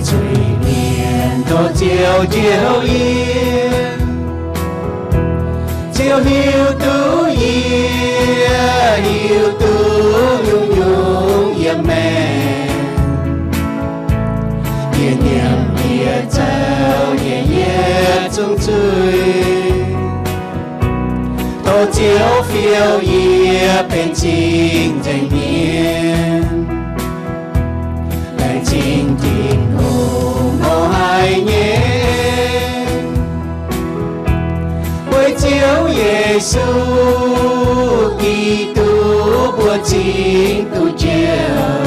Zuiz-mienh tov Ziouv njoux yie. Ziouv hiuv duqv yie, hiuv duqv nyungc-nyungc yiem maengc. Yie nyiemc, yie zoux nyei yietc zungv zuiz. Tov Ziouv fiou yie benx cing-nzengc mienh, laengz zingh Tin-Hungh mouz haic nyei. Weic Ziouv Yesu Giduc mbuo cingx duqv njoux.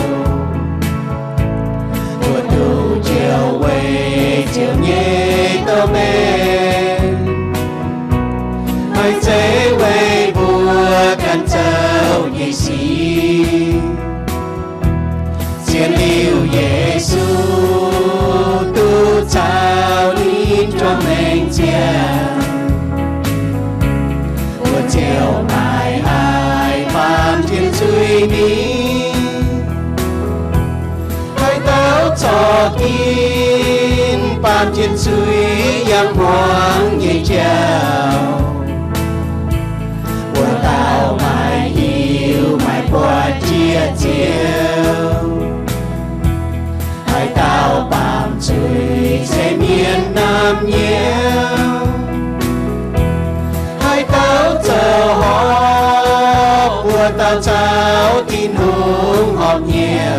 Mbuo duqv njoux weic Ziouv nyei doz-mengh, maiv zeiz weic mbuo ganh zoux nyei sic. Zien liuz Yesu duqv caux ninh juang maengc ziangh, mbuo ziouc maiv haih baamh jienv zuiz mingh. Haaix dauh corc ginv baamh jienv zuiz yangh hmuangx nyei jauv, wuov dauh maiv hiuv maiv buatc jiex Ziouv. Haaix dauh baamh zuiz se mienh naamh nyouz. Haaix dauh zoux horpc, wuov dauh caux Tin-Hungh horpc nyei.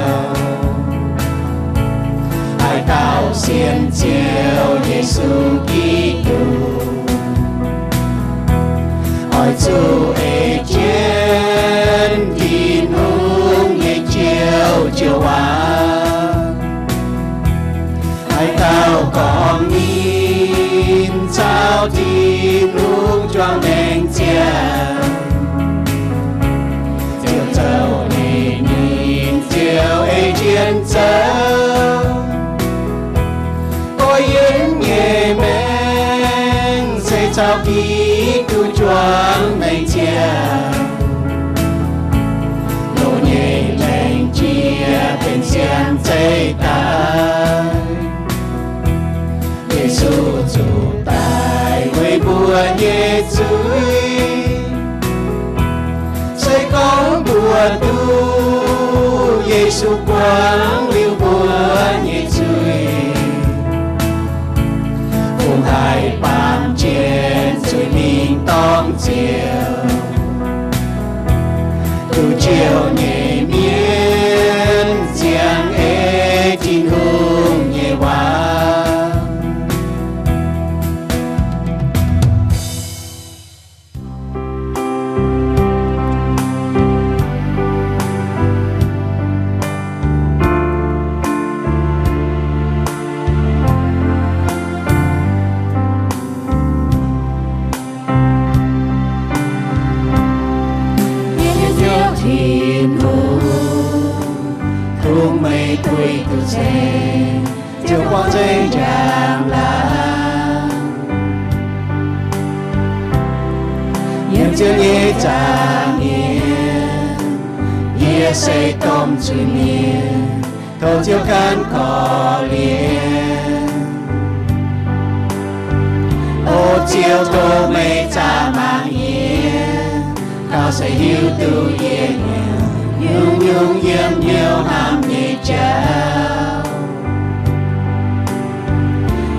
Haaix dauh sienx Ziouv Yesu Giduc, oix zuqc ei jienv Tin-Hungh nyei Ziouv joux waac. Haaix dauh gorngv ninh caux Tin-Hungh juang maengc ziangh, ziouc zoux ninh, ninh ziouc ei jienv zoux. Goiv yienv nyei maengc se caux Giduc juang maengc ziangh. Loz nyei maengc jiex benx siang zeiv daaih. Yesu zuqc daic weic mbuo nyei zuiz. Se gorngv mbuo duqv Yesu buangv liuz mbuo nyei zuiz, fungx haih baamh jienv zuiz mingh dorng Ziouv? Duqv Ziouv nyei mienh ziangh ei Tin-Hungh nyei waac. Yie Ziouv Tin-Hungh, kungx meih puix duqv ceng, Ziouv buangh nzengc njang-laangc. Yiem Ziouv nyei nza'hmien, yie se domh zuiz-mienh, tov Ziouv ganh korv-lienh. O Ziouv, tov meih zaah mangc yie, gauh se hiuv duqv yie nyei nyungc-nyungc yiem hnyouv hnamv nyei jauv.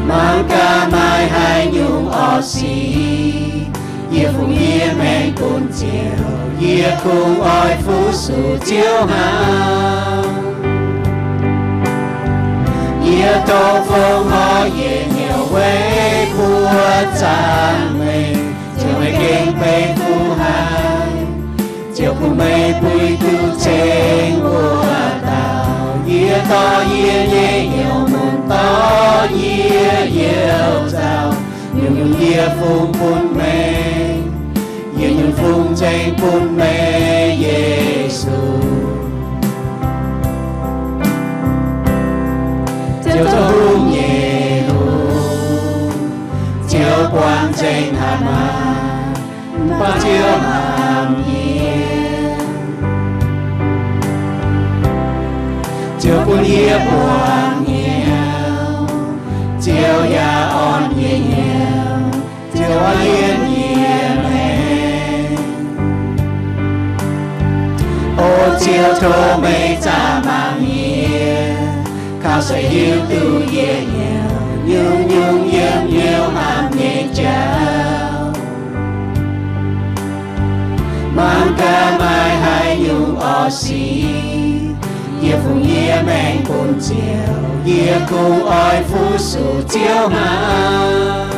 Mangc gaax maaih haaix nyungc orv sic, yie fungx yie maengc bun Ziouv, yie kungx oix fu-sux Ziouv hnangv. Yie dongh fongc horc yietc hnyouv weic mbuo zaangc meih, Ziouv, meih gengh beiv kuv haic. Ziouv, kungx meih puix duqv ceng wuov dauh. Yie dorh yie nyei hnyouv mun dorh yie youh nzauh, nyungc-nyungc yie fungx bun meih. Yie nyungc fungx nzengc bun meih, Yesu. Ziouv zoux hungh nyei hungh, Ziouv buangh nzengc haaix maah, mv baac Ziouv hnamv yie. Ziouv bun yie buangh hnyouv, yie nyei maengc. O Ziouv, tov meih zaah mangc yie, kaux se hiuv duqv yie hnyouv nyungc-nyungc yiem hnyouv hnamv nyei jauv. Mangc gaax maaih haaix nyungc orv sic, yie fungx yie maengc bun Ziouv, yie kungx oix fu-sux Ziouv hnangv.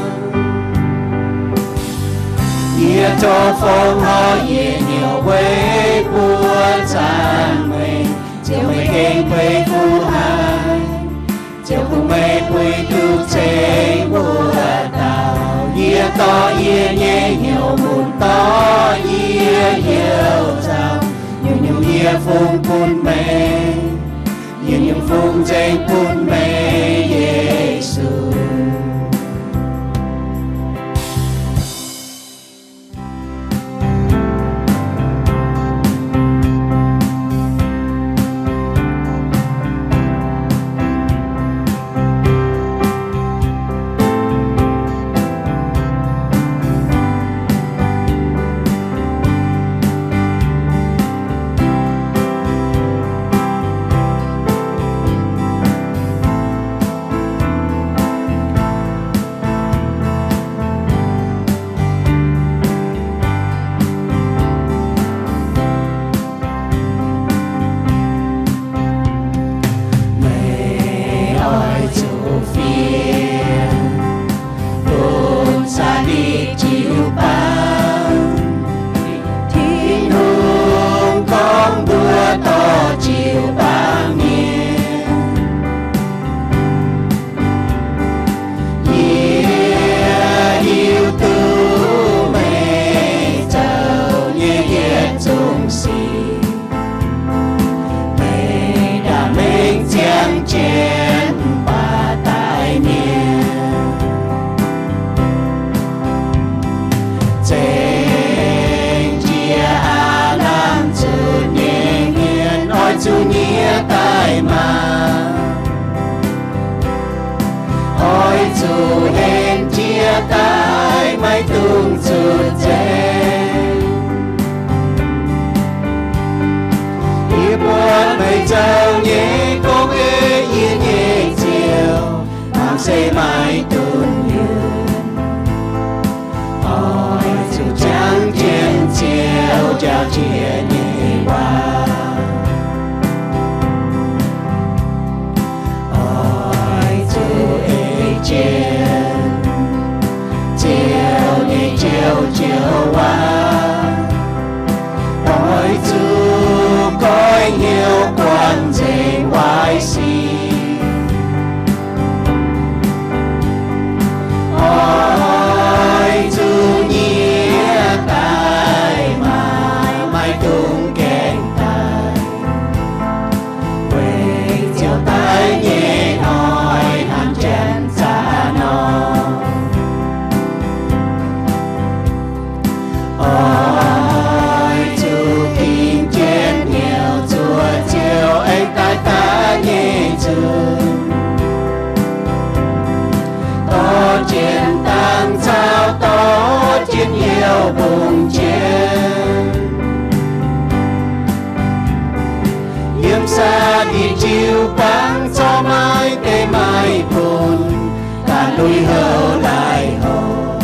Yie tov fongc horc yie nyei weic mbuo zaangc meih, Ziouv meih gengh beiv fuqv haic. Ziouv kungx meih puix duqv ceng mbuo dauh. Yie dorh yie nyei hnyouv mun dorh yie hnyouv nzauh, nyungc-nyungc yie fungx bun meih, yie nyungc fungx nzengc bun meih, Yesu. Meih oix zuqc fiev bun saax nitv jiu-baang. Tin-Hungh gorngv mbuo dorh jiu-baang mienh. Yie hiuv duqv meih zoux nyei yietc zungv sic. Meih ndaamv-mengh ziangh jienv mv baac daic mienh. Zengc jiex aav lamh zunc nyei hmien oix zuqc nyiex daaih maah! Oix zuqc henv jiex daaih, maiv dungx zuqc nzengc. Yie buatc meih zoux nyei gong ei yie nyei Ziouv, mangc se maaih dunh yunh. Oix zuqc jangx jienv Ziouv jauv jiex nyei waac. Oix zuqc ei jienv Ziouv nyei joux joux waac. Oix zuqc goiv hnyouv guangc nzengc waaic sic. Oix zuqc nyiex daaih maah! Maiv dungx gaengh daaih, weic Ziouv daiv nyei hnoi hnamv janx zaqc norm. Oix zuqc ginc jienv hnyouv zuov Ziouv aengx daaih daaih nyei nzunc. Dorh jienv dangh caux dorh jienv youh mbungh jienv, yiem saax nitv jiu-baang corc maiv deix maaih bun, daaih lui-houx lai-houx.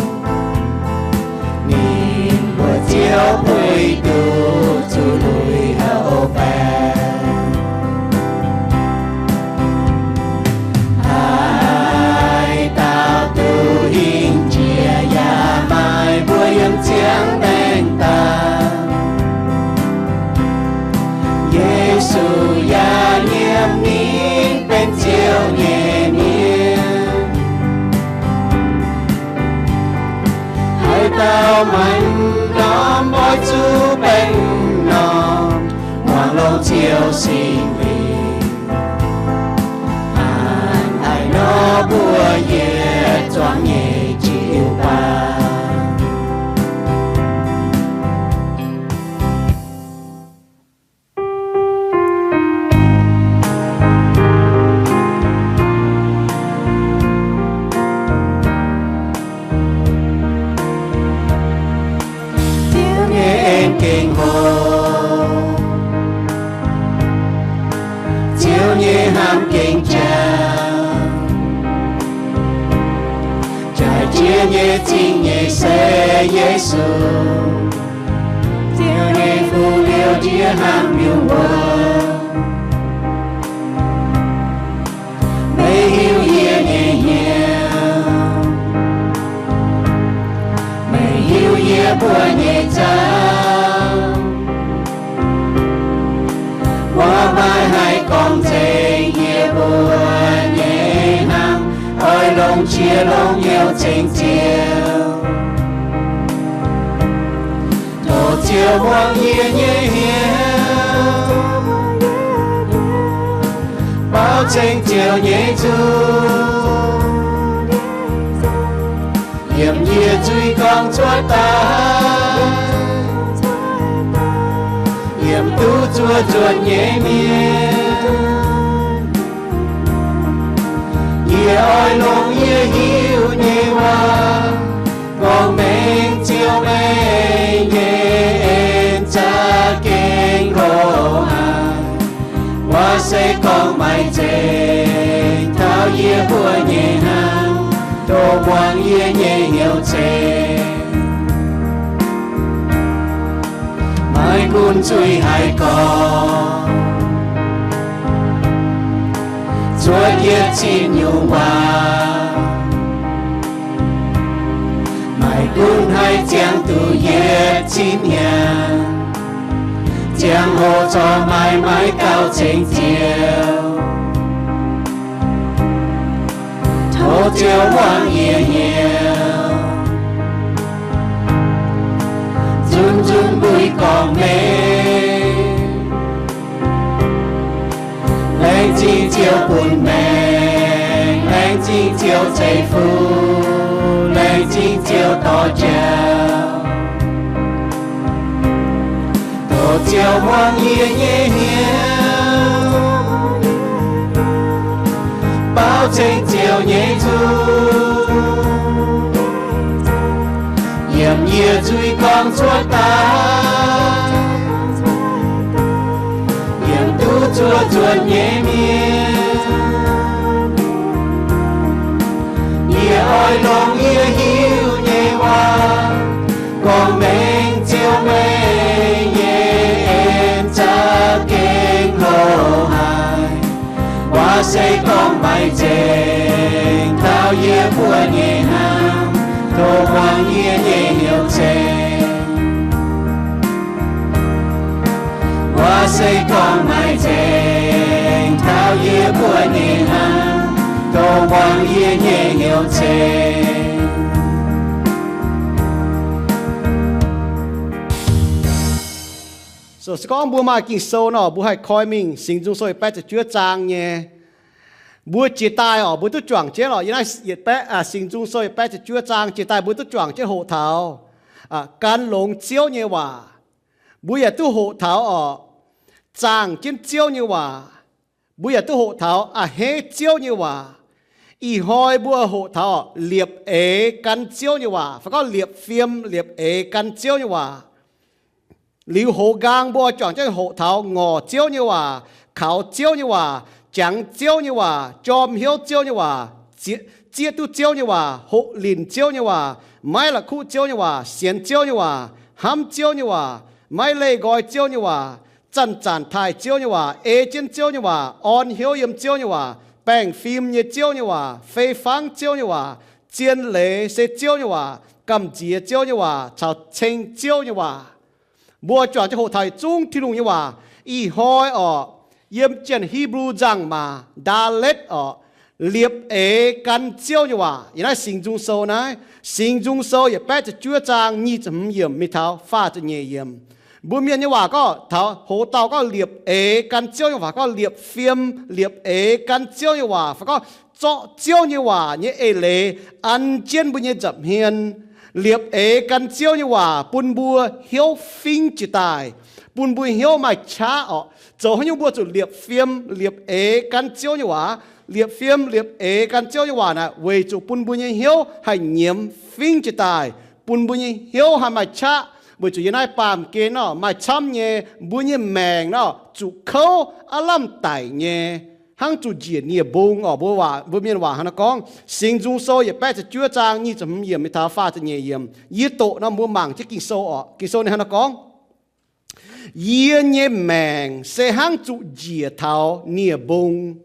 Ninh mbuo Ziouv puix duqv zuqc lui-houx baeqc. Haaix dauh duqv hingh njiec yaac maaih mbuo yiem ziangx maengx daaih. Yesu yaac nyiemc ninh benx Ziouv nyei mienh. Haaix dauh maaih m'normh oix zuqc benx m'normh, muangx longx Ziouv Singx Lingh, hnangv haaix nor mbuo yietc zuangx nyei jiu-baang. Yie nyei Cing-Nzengc se Yesu, Ziouv nyei Fuqv-Liouh, yie hnamv nyungc wuov. Meih hiuv yie nyei hnyouv, meih hiuv yie mbuo nyei nzauh. Wuov maiv haih gorngv nzengc yie mbuo nyei hnamv, oix longc qiex longc hnyouv ceng Ziouv. Tov Ziouv muangx yie nyei hnyouv, baaux ceng Ziouv nyei nzung. Yiem yie nzuih gorngv cuotv daaih, yiem duqv zuov nzuonx nyei mienh, yie oix longc yie hiuv nyei waac gorngv mengh Ziouv meih nyei en za'gengh hlo haic. Waac se gorngv maiv nzengc taux yie mbuo nyei hnamv, tov muangx yie nyei hnyouv ceng. Maiv gunv nzuih haaix gorngv, cuotv yietc cin nyungc waac, maiv gunv haaix ziangh duqv yietc cin hnyangx, ziangh hoc corc maaih maiv gauh ceng Ziouv. Tov Ziouv muangx yie hnyouv, nzunc nzunc mbuo gorngv mengh. Laengz zingh Ziouv bun maengc, laengz zingh Ziouv ceix fuqv, laengz zingh Ziouv dorh jauv. Tov Ziouv muangx yie nyei hnyouv, baaux ceng Ziouv nyei nzung. Yiem yie nzuih gorngv cuotv daaih, yiem duqv zuov nzuonx nyei mienh, yie oix longc yie hiuv nyei waac gorngv mengh Ziouv meih nyei en za'gengh hlo haic. Waac se gorngv maiv nzengc taux yie mbuo nyei hnamv, tov muangx yie nyei hnyouv ceng. Waac se gorngv maiv nzengc taux yie mbuo nyei hnamv, dongh muangx yie nyei hnyouv ceng. So se gorngv mbuo maaih Ging-Sou nor, mbuo haih koi mingh Singx Nzung Sou yietc baeqv ziepc juov zaang nyei. Mbuo jiex daaih orqc, mbuo duqv juangc jienv lorqc. Yie naaiv yietc baeqv, Singx Nzung Sou yietc baeqv ziepc juov zaang jiex daaih mbuo duqv juangc jienv hoqc taux gan longx Ziouv nyei waac. Mbuo yaac duqv hoqc taux orqc, zaangh jienv Ziouv nyei waac. Mbuo yaac duqv hoqc taux a'hneiv Ziouv nyei waac. Ih hnoi mbuo hoqc taux orqc, liepc eix gan Ziouv nyei waac, fai gorngv liepc fiem liepc eix gan Ziouv nyei waac. Liuz hoz nqaang mbuo juangc jienv hoqc taux ngorc Ziouv nyei waac, kaux Ziouv nyei waac, jangx Ziouv nyei waac, jorm hnyouv Ziouv nyei waac, zieqv duqv Ziouv nyei waac, hoqc linc Ziouv nyei waac, maiv la'kuqv Ziouv nyei waac, sienx Ziouv nyei waac, hnamv Ziouv nyei waac, maiv leih nqoi Ziouv nyei waac, zanc-zanc taaih Ziouv nyei waac, ei jienv Ziouv nyei waac, orn hnyouv yiem Ziouv nyei waac, baengh fim nyei Ziouv nyei waac, fei fangv Ziouv nyei waac, zien leiz se Ziouv nyei waac, gamh nziex Ziouv nyei waac caux ceng Ziouv nyei waac. Mbuo juangc jienv hoqc taux yietc zungv Tin-Hungh nyei waac. Ih hnoi orqc, yiem Janx-Hipv^lu nzangc-maac Daaletv orqc, liepc eix gan Ziouv nyei waac. Yiem naaiv Singx Nzung Sou naaiv, Singx Nzung Sou yietc baeqv ziepc juov zaang nyic ziepc hmz yiemc mingh taux faah ziepc nyeic yiemc. Mbuo Mienh nyei waac gorngv taux hoz dauh gorngv liepc eix gan Ziouv nyei waac, gorngv liepc fiem liepc eix gan Ziouv nyei waac, fai gorngv zorqv Ziouv nyei waac nyei eix leiz an jienv mbuo nyei nza'hmien. Liepc eix gan Ziouv nyei waac bun mbuo hnyouv fingx jiex daaih, bun mbuo hnyouv maaih qaqv orqc. Zoux haaix nyungc mbuo zuqc liepc fiem liepc eix gan Ziouv nyei waac? Liepc fiem liepc eix gan Ziouv nyei waac naaic weic zuqc bun mbuo nyei hnyouv haih nyiemz fingx jiex daaih, bun mbuo nyei hnyouv haih maaih qaqv. Weic zuqc yiem naaiv baamh gen nor maaih camv nyei, mbuo nyei maengc nor zuqc kouv aav lamh daic nyei. hnangv zuqc njiec nie-mbung orqc. Mbuo waac, mbuo mienh waac hnangv naaiv gorngv, Singx Nzung Sou yietc baeqv ziepc juov zaang nyic ziepc hmz yiemc mingh taux faah ziepc nyeic yiemc. Yie doqc nor mbuo mangc jienv Ging-Sou orqc. Ging-Sou ninh hnangv naaiv gorngv, Yie nyei maengc se hnangv zuqc njiec taux nie-mbung.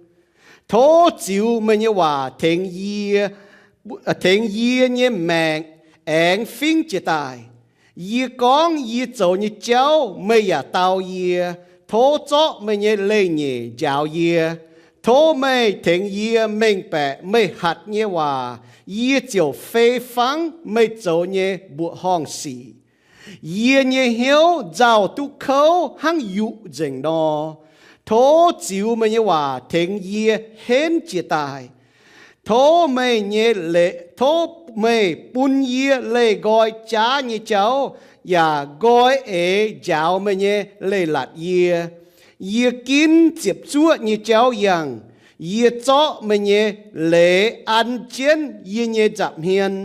Tov ziux meih nyei waac tengx yie, tengx yie nyei maengc aengx fingv jiez daaih. Yie gorngv yie zoux nyei jauv meih yaac dau yie. Tov zorqv meih nyei leiz-nyeic njaaux yie. Tov meih tengx yie mengh baeqc meih hatc nyei waac, yie ziouc fei fangv meih zoux nyei mbuoqc horngh sic. Yie nyei hnyouv nzauh duqv kouv hnangv yuqc nzengc nor. Tov ziux meih nyei waac tengx yie henv jiez daaih. Tov meih nyei leiz, tov meih bun yie leih nqoi jaav nyei jauv, yaac nqoi eix njaaux meih nyei leiz-latc yie. Yie ginv ziepc zuoqv nyei jauv yangh. Yie zorqv meih nyei leiz an jienv yie nyei nza'hmien.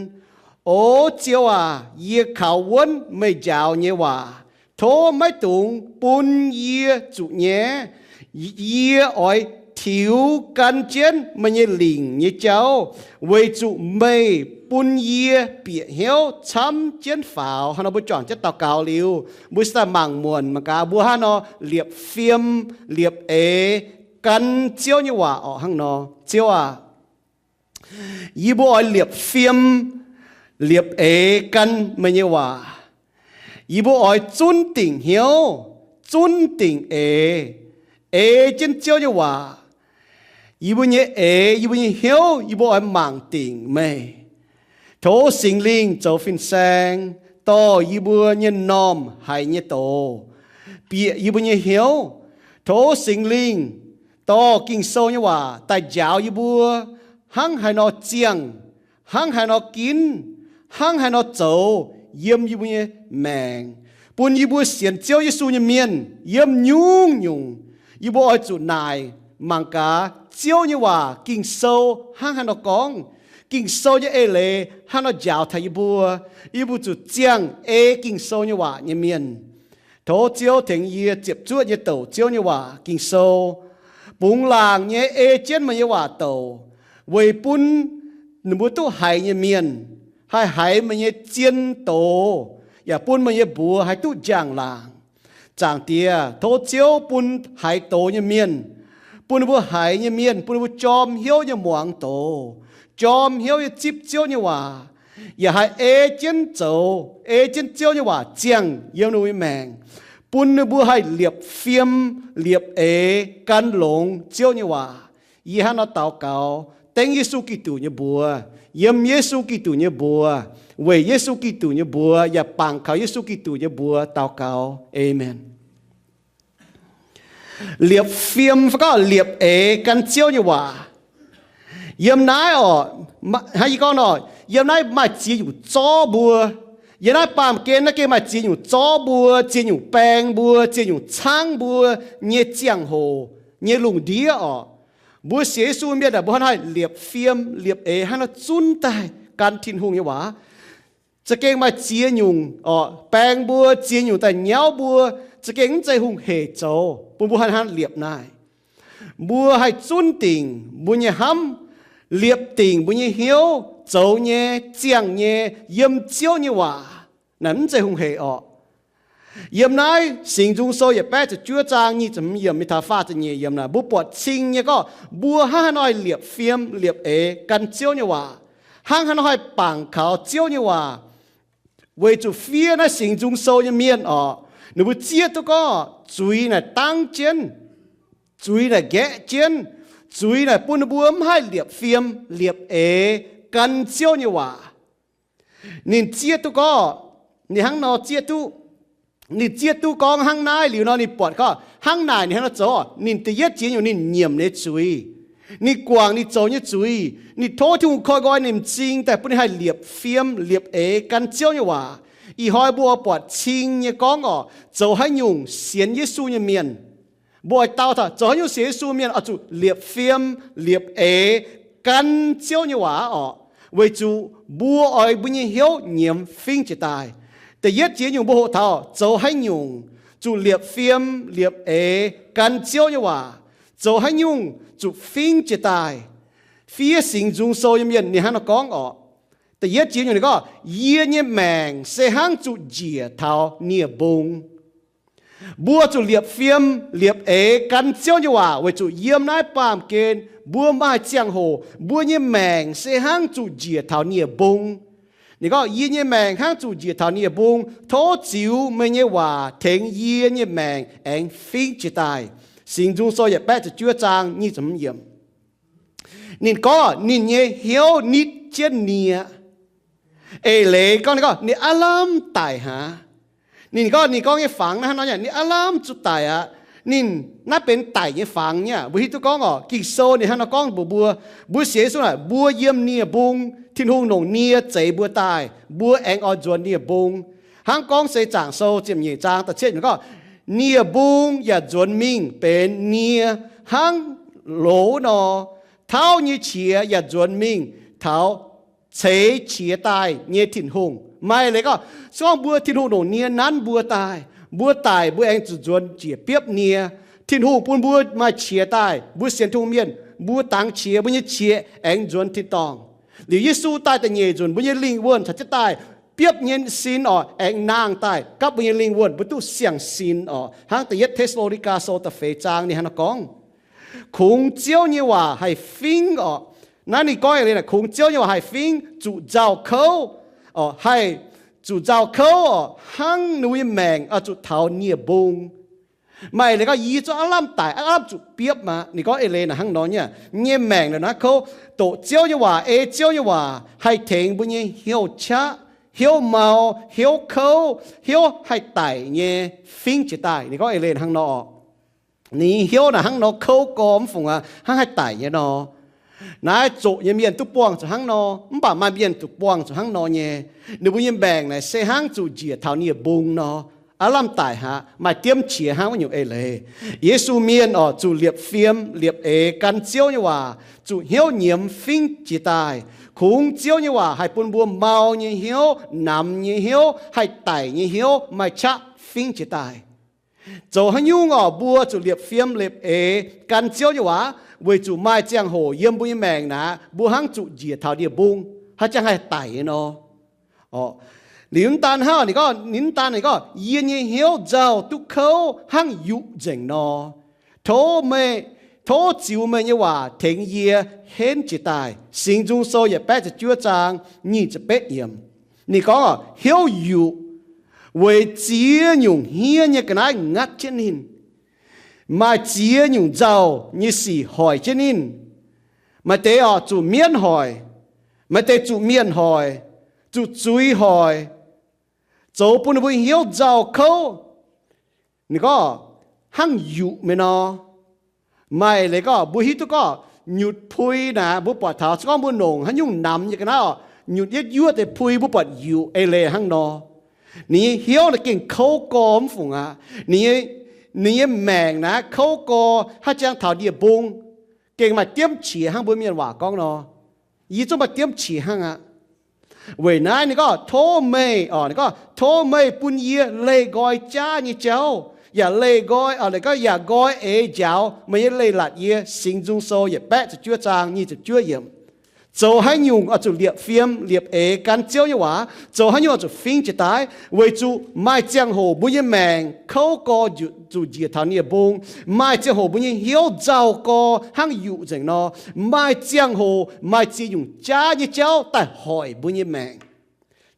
O Ziouv aac, yie kaux wuonv meih njaaux nyei waac. Tov maiv dungx bun yie zuqc nyaiv. Yie oix tiux gan jienv meih nyei lingc nyei jauv, weic zuqc meih bun yie bieqc hnyouv camv jienv faaux. Hnangv nor mbuo juangc jienv daux gaux liuz, mbuo se daaih mangc muonc mangc gaax mbuo hnangv nor liepc fiem, liepc eix gan Ziouv nyei waac orqc. Hnangv nor, Ziouv aac, yie mbuo oix liepc fiem, liepc eix gan meih nyei waac. Yie mbuo oix zunv dingc hnyouv, zunv dingc eix, eix jienv Ziouv nyei waac. Yie mbuo nyei eix, yie mbuo nyei hnyouv, yie mbuo oix mangc dingc meih. Tov Singx Lingh zoux fin-saeng dorh yie mbuo nyei m'normh haiz nyei doz, bieqc yie mbuo nyei hnyouv. Tov Singx Lingh dorh Ging-Sou nyei waac daaih njaaux yie mbuo hnangv haaix nor ziangh, hnangv haaix nor ginv, hnangv haaix nor zoux yiem yie mbuo nyei maengc, bun yie mbuo sienx Ziouv Yesu nyei mienh yiem nyungc-nyungc, yie mbuo oix zuqc naaic mangc gaax Ziouv nyei waac Ging-Sou hnangv haaix nor gorngv, Ging-Sou nyei eix leiz hnangv haaix nor njaaux taux yie mbuo. Yie mbuo zuqc ziangh ei Ging-Sou nyei waac nyei mienh. Tov Ziouv tengx yie ziepc zuoqv nyei douc Ziouv nyei waac Ging-Sou, bungx laangc nyei ei jienv meih nyei waac douc, weic bun ninh mbuo duqv haiz nyei mienh haih haiz meih nyei zien doz, yaac bun meih nyei mbuox haih duqv njang-laangc. Zaangc Diex, tov Ziouv bun haiz doz nyei mienh, bun ninh mbuo haiz nyei mienh, bun ninh mbuo jorm hnyouv nyei muangx doz, jorm hnyouv nyei zipv Ziouv nyei waac, yaac haih ei jienv zoux, ei jienv Ziouv nyei waac ziangh yiem ninh mbuo nyei maengc, bun ninh mbuo haih liepc fiem, liepc eix gan longx Ziouv nyei waac. Yie hnangv nor daux gaux dengv Yesu Giduc nyei mbuox, yiem Yesu Giduc nyei mbuox, weic Yesu Giduc nyei mbuox yaac bangc kaux Yesu Giduc nyei mbuox daux gaux. Aamen. Liepc fiem fai gorngv liepc eix gan Ziouv nyei waac. Yiem naaiv orqc, hnangv yie gorngv nor, yiem naaiv maaih ziex nyungc zorv mbuo. Yiem naaiv baamh gen naaiv gengh maaih ziex nyungc zorv mbuo, ziex nyungc baeng mbuo, ziex nyungc caangv mbuo nyei ziangh hoc nyei lungh ndiev orqc. Mbuo sienx Yesu mienh aah, mbuo hnangv naaiv haih liepc fiem liepc eix hnangv naaiv zunv daaih gan Tin-Hungh nyei waac. Za'gengh maaih ziex nyungc orqc, baeng mbuo, ziex nyungc daaih nyauv mbuo, za'gengh mv zeiz hungh hec zoux bun mbuo hnangv naaiv liepc naaiv. Mbuo haih zunv dingc mbuo nyei hnamv, liepc dingc mbuo nyei hnyouv zoux nyei, ziangh nyei yiem Ziouv nyei waac. Naaiv mv zeiz hungh hec orqc. Yiem naaiv Singx Nzung Sou yietc baeqv ziepc juov zaang nyic ziepc hmz yiemc mingh taux faah ziepc nyeic yiemc naaic, mbuo buatc cing nyei gorngv mbuo hnangv haaix nor haih liepc fiem liepc eix gan Ziouv nyei waac, hnangv haaix nor haih bangc kaux Ziouv nyei waac. Weic zuqc fiev naaiv Singx Nzung Sou nyei mienh orqc, ninh mbuo zieqv duqv gorngv zuiz naaic dangv jienv, zuiz naaic nqaeqv jienv, zuiz naaic bun ninh mbuo mv haih liepc fiem liepc eix gan Ziouv nyei waac. Ninh zieqv duqv gorngv, ninh hnangv nor zieqv duqv, ninh zieqv duqv gorngv hnangv naaiv liuz nor, ninh buatc gorngv hnangv naaic ninh hnangv nor zoux. Ninh da'yietv ziex nyungc ninh nyiemc ninh zuiz, ninh guangc ninh zoux nyei zuiz, ninh tov Tin-Hungh koi nqoi ninh m'zing daaih bun ninh haih liepc fiem liepc eix gan Ziouv nyei waac. Ih hnoi mbuo buatc cing nyei gorngv orqc, zoux haaix nyungc sienx Yesu nyei mienh, mbuo oix dau taux zoux haaix nyungc sienx Yesu mienh oix zuqc liepc fiem liepc eix gan Ziouv nyei waac orqc, weic zuqc mbuo oix mbuo nyei hnyouv nyiemz fingv jiez daaih. Da'yietv ziex nyungc mbuo hoqc taux zoux haaix nyungc zuqc liepc fiem liepc eix gan Ziouv nyei waac. Zoux haaix nyungc zuqc fingv jiez daaih? Fiev Singx Nzung Sou nyei mienh ninh hnangv nor gorngv orqc. Da'yietv jiex nyungc ninh gorngv, yie nyei maengc se hnangv zuqc njiec taux nie-mbung. Mbuo zuqc liepc fiem liepc eix gan Ziouv nyei waac weic zuqc yiem naaiv baamh gen mbuo maaih ziangh hoc mbuo nyei maengc se hnangv zuqc njiec taux nie-mbung. Ninh gorngv, yie nyei maengc hnangv zuqc njiec taux nie-mbung. Tov ziux meih nyei waac tengx yie nyei maengc aengx fingv jiez daaih. Singx Nzung Sou yietc baeqv ziepc juov zaang nyic ziepc hmz yiemc. Ninh gorngv ninh nyei hnyouv nitv jienv nie. Eix leiz gorngv ninh gorngv ninh aav lamh daic haic. Ninh gorngv, ninh gorngv nyei fangx naaiv hnangv nor, ninh aav lamh zuqc daic aqv. Ninh naaiv benx daic nyei fangx nyei. Mbuo hiuv duqv gorngv orqc, Ging-Sou ninh hnangv nor gorngv mbuox mbuo, mbuo sienx Yesu naaic, mbuo yiem nie-mbung, Tin-Hungh longc nie zeix mbuo daaih, mbuo aengx oix nzuonx nie-mbung. Hnangv Gorngv Seix Zaangc Sou ziepc nyeic zaang da'cietv gorngv, nie-mbung yaac nzuonx mingh benx nie hnangv loz nor, tauv nyei qiex yaac nzuonx mingh taux ceix qiex daaih nyei Tin-Hungh. Maaih leiz gorngv, se gorngv mbuo Tin-Hungh longc nie nanv mbuo daaih, mbuo daic mbuo aengx zuqc nzuonx njiec biopv nie. Tin-Hungh bun mbuo maaih qiex daaih, mbuo sienx Tin-Hungh mienh, mbuo dangx qiex, mbuo nyei qiex aengx nzuonx tin-dorngh. Liuz Yesu daaih da'nyeic nzunc, mbuo nyei lingh wuonh caux jienv daaih biopv nyei sin orqc, aengx nangh daaih gapv mbuo nyei lingh wuonh, mbuo duqv siang-sin orqc. Hnangv da'yietv Te^saa^lo^ni^gaa Sou da'feix zaang ninh hnangv nor gorngv, kungx Ziouv nyei waac haih fingv orqc. Naaiv ninh gorngv eix leiz naaic, kungx Ziouv nyei waac haih fingv, zuqc nzauh kouv orqc, haih zuqc nzauh kouv orqc, hnangv ninh mbuo nyei maengc oix zuqc taux nie-mbung. Maaih eix leiz gorngv, yie zungv aav lamh daic, aav lamh zuqc biopv aqv. Ninh gorngv eix leiz naaic hnangv nor nyei, nyei maengc naaic naaiv kouv, doqc Ziouv nyei waac, ei Ziouv nyei waac haih tengx mbuo nyei hnyouv qaqv, hnyouv mau, hnyouv kouv, hnyouv haih daic nyei fingv jiez daaih. Ninh gorngv eix leiz hnangv nor orqc. Ninh hnyouv naaic hnangv nor kouv gormx fungc aqv, hnangv haih daic nyei nor. Naaiv zoqc nyei mienh duqv buangh zuqc hnangv nor, mv baac maaih mienh zuqc buangh zuqc hnangv nor nyei. Ninh mbuo nyei maengc naaic se hnangv zuqc njiec taux nie-mbung nor, aav lamh daic haic, maaih diemv qiex hnangv wuov nyungc eix leiz. Yesu mienh orqc, zuqc liepc fiem liepc eix gan Ziouv nyei waac, zuqc hnyouv nyiemz fingv jiez daaih. Kungx Ziouv nyei waac haih bun mbuo mau nyei hnyouv, namx nyei hnyouv, haih daic nyei hnyouv maaih qaqv fingv jiez daaih. Zoux haaix nyungc orqc, mbuo zuqc liepc fiem liepc eix gan Ziouv nyei waac, weic zuqc maaih ziangh hoc yiem mbuo nyei maengc naaic, mbuo hnangv zuqc njiec taux nie-mbung, haaix jangx haih daic nyei nor. Liuz mv daan hnangv, ninh gorngv, ninh mv daan ninh gorngv, yie nyei hnyouv nzauh duqv kouv hnangv yuqc nzengc nor. Tov meih, tov ziux meih nyei waac tengx yie henv jiez daaih. Singx Nzung Sou yietc baeqv ziepc juov zaang nyic ziepc betv yiemc. Ninh gorngv, hnyouv yuqc weic ziex nyungc hniev nyei ga'naaiv ngatv jienv ninh. Maaih ziex nyungc nzauh nyei sic hoic jienv ninh. Maaih deix orqc zuqc mienv hoic, maaih deix zuqc mienh hoic, zuqc zuiz hoic, zoux bun ninh mbuo hnyouv nzauh kouv. Ninh gorngv, hnangv yuqc mingh nor. Maaih leiz gorngv mbuo hiuv duqv gorngv nyutc pui naaic, mbuo buatc taux se gorngv mbuo nongc haaix nyungc namx nyei ga'naaiv orqc, nyutc yietv yuoqv deix pui mbuo buatc yuqc eix leiz hnangv nor. Ninh nyei hnyouv naaic gengh kouv gorx mv fungc aqv. Ninh nyei, ninh nyei maengc naaiv kouv gorx haaix jangx taux ndie-mbung, gengh maaih diemv qiex hnangv mbuo mienh waac gorngv nor. Yie zungv maaih diemv qiex hnangv aqv. Weic naaiv ninh gorngv, tov meih, orqc, ninh gorngv, tov meih bun yie leih nqoi jaav nyei jauv, yaac leih nqoi, orqc, ninh gorngv, yaac nqoi eix njaaux meih nyei leiz-latc yie. Singx Nzung Sou yietc baeqv ziepc juov zaang nyic ziepc juov yiemc. Zoux haaix nyungc oix zuqc liepc fiem liepc eix gan Ziouv nyei waac? Zoux haaix nyungc oix zuqc fingv jiex daaih? Weic zuqc maaih ziangh hoc mbuo nyei maengc kouv gorx zuqc njiec taux nie-mbung. Maaih ziangh hoc mbuo nyei hnyouv nzauh gorx hnangv yuqc nzengc nor. Maaih ziangh hoc maaih ziex nyungc jaav nyei jauv daaih hoic mbuo nyei maengc.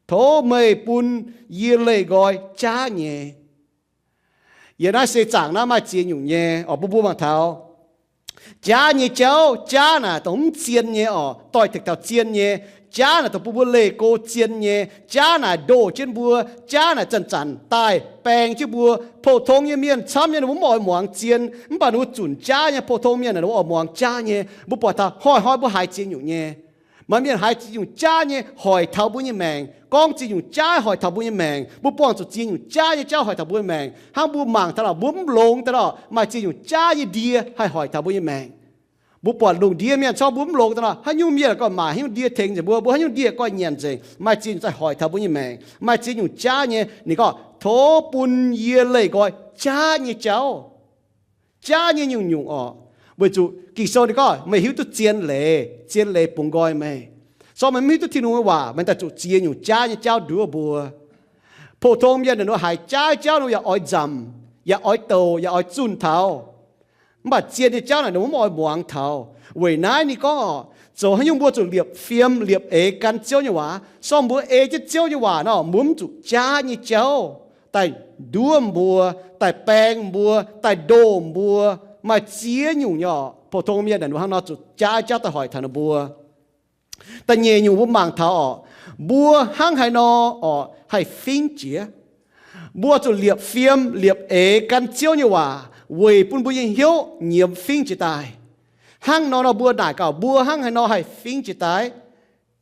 Tov meih bun yie leih nqoi jaav nyei. Yiem naaiv seix zaangc naaiv maaih ziex nyungc nyei, orqc, bun mbuo mangc taux jaav nyei jauv. Jaav naaic dongh mv zien nyei, orqc, doix-dekc taux zien nyei. Jaav naaic dongh bun mbuo leih go zien nyei. Jaav naaic ndoh jienv mbuo. Jaav naaic zanc-zanc daaih baeng jienv mbuo. Pou-tong nyei mienh camv nyei, ninh mbuo mv oix muangx zien, mv baac ninh mbuo zunc jaav nyei. Pou-tong mienh ninh mbuo oix muangx jaav nyei. Mbuo buatc taux hnoi-hnoi mbuo haiz ziex nyungc nyei. Maaih mienh haiz ziex nyungc jaav nyei hoic taux mbuo nyei maengc, gorngv ziex nyungc jaav hoic taux mbuo nyei maengc. Mbuo buangh zuqc ziex nyungc jaav nyei jauv hoic taux mbuo nyei maengc. Hnangv mbuo mangc daaih lorqc, mbuo mv longx daaih lorqc, maaih ziex nyungc jaav nyei ndie haih hoic taux mbuo nyei maengc. Mbuo buatc lungh ndiev mienh corc mbuo mv longx daaih lorqc, haaix nyungc mienh gorngv maaih haaix nyungc ndie tengx nzengc mbuo, mbuo haaix nyungc ndie gorngv nyanc nzengc, maaih ziex nyungc za'gengh hoic taux mbuo nyei maengc. Maaih ziex nyungc jaav nyei, ninh gorngv, tov bun yie leih nqoi jaav nyei jauv. Jaav nyei nyungc-nyungc orqc. Weic zuqc Ging-Sou ninh gorngv meih hiuv duqv zien leiz, zien leiz bungx nqoi meih. Sorng meih mv hiuv duqv Tin-Hungh nyei waac, meih daaih zuqc ziex nyungc jaav nyei jauv nduov mbuo. Pou-tong mienh naaic nor haiz jaav jauv nor yaac oix nzamc, yaac oix douc, yaac oix zunh taux. Mv baac zien nyei jauv naaic ninh mv oix muangx taux. Weic naaiv ninh gorngv oc, zoux haaix nyungc mbuo zuqc liepc fiem liepc eix gan Ziouv nyei waac. Sorng mbuo ei jienv Ziouv nyei waac nor, mbuo mv zuqc jaav nyei jauv daaih nduov mbuo, daaih baeng mbuo, daaih ndoh mbuo. Maaih ziex nyungc nyei oc, pou-tong mienh naaic ninh hnangv nor zuqc jaav jauv daaih hoic taux ninh mbuo. Da'nyeic nyungc mbuo mangc taux oc, mbuo hnangv haaix nor oc haih fingv jiex. Mbuo zuqc liepc fiem liepc eix gan Ziouv nyei waac weic bun mbuo nyei hnyouv nyiemz fingv jiex daaih. Hnangv nor nor mbuo naaic gaax mbuo hnangv haaix nor haih fingv jiex daaih.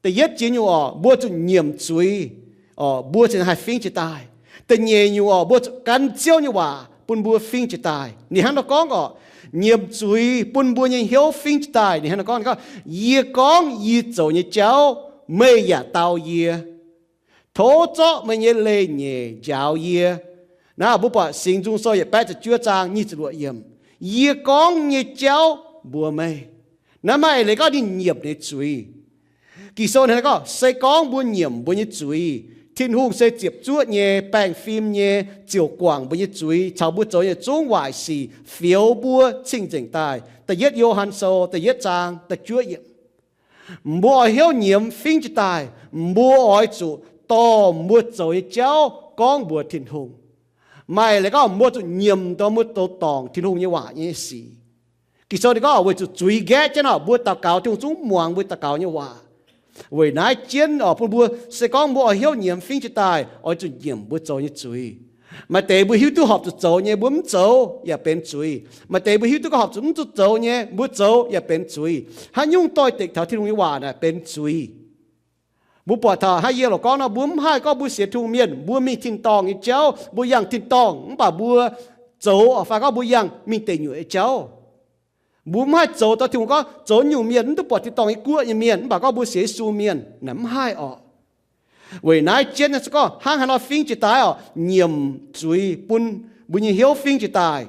Da'yietv jiex nyungc oc, mbuo zuqc nyiemc zuiz, oc, mbuo cingx haih fingv jiex daaih. Da'nyeic nyungc oc, mbuo zuqc gan Ziouv nyei waac bun mbuo fingv jiex daaih. Ninh hnangv nor gorngv oc, nyiemc zuiz bun mbuo nyei hnyouv fingv jiex daaih. Ninh hnangv nor gorngv, ninh gorngv, yie gorngv yie zoux nyei jauv, meih yaac dau yie. Tov zorqv meih nyei leiz-nyeic njaaux yie. Naaiv mbuo buatc Singx Nzung Sou yietc baeqv ziepc juov zaang nyic ziepc luoqc yiemc. Yie gorngv nyei jauv mbuox meih. Naaiv maaih eix leiz gorngv ninh nyiemc ninh zuiz. Ging-Sou hnangv gorngv, se gorngv mbuo nyiemc mbuo nyei zuiz, Tin-Hungh se ziepc zuoqv nyei, baengh fim nyei, ziouc guangc mbuo nyei zuiz caux mbuo zoux nyei zungv waaic sic, fioux mbuo cing-nzengc daaih. Da'yietv Yo^han Sou da'yietv zaang da'juov yiemc. Mbuo oix hnyouv nyiemz fingv jiex daaih, mbuo oix zuqc dorh mbuo zoux nyei jauv gorngv mbuox Tin-Hungh. Maaih leiz gorngv mbuo zuqc nyiemc dongh mbuo zoux dorngc Tin-Hungh nyei waac nyei sic. Ging-Sou ninh gorngv weic zuqc zuiz nqaeqv jienv nor, mbuo daux gaux Tin-Hungh zungv muangx mbuo daux gaux nyei waac. Weic naaiv jienv oc, bun mbuo se gorngv mbuo oix hnyouv nyiemz fingv jiex daaih, oix zuqc nyiemc mbuo zoux nyei zuiz. Maaih deix mbuo hiuv duqv horpc zuqc zoux nyei, mbuo mv zoux yaac benx zuiz. Maaih deix mbuo hiuv duqv gorngv horpc zuqc mv zuqc zoux nyei, mbuo zoux yaac benx zuiz. Haaix nyungc doix-dekc taux Tin-Hungh nyei waac naaic benx zuiz. Mbuo buatc taux hnangv yie loc gorngv nor, mbuo mv haih gorngv mbuo sienx Tin-Hungh mienh, mbuo mingh tin-dorngh nyei jauv, mbuo yangh tin-dorngh, mv baac mbuo zoux oc fai gorngv mbuo yangh mingh deic nyuoqc nyei jauv. Mbuo mv haih zoux dongh Tin-Hungh gorngv zoux nyungc mienh mv duqv buatc tin-dorngh nyei guoqv nyei mienh, mv baac gorngv mbuo sienx Yesu mienh naaic mv haih oc. Weic naaiv jienv se gorngv hnangv haaix nor fingv jiex daaih oc, nyiemc zuiz bun mbuo nyei hnyouv fingv jiex daaih.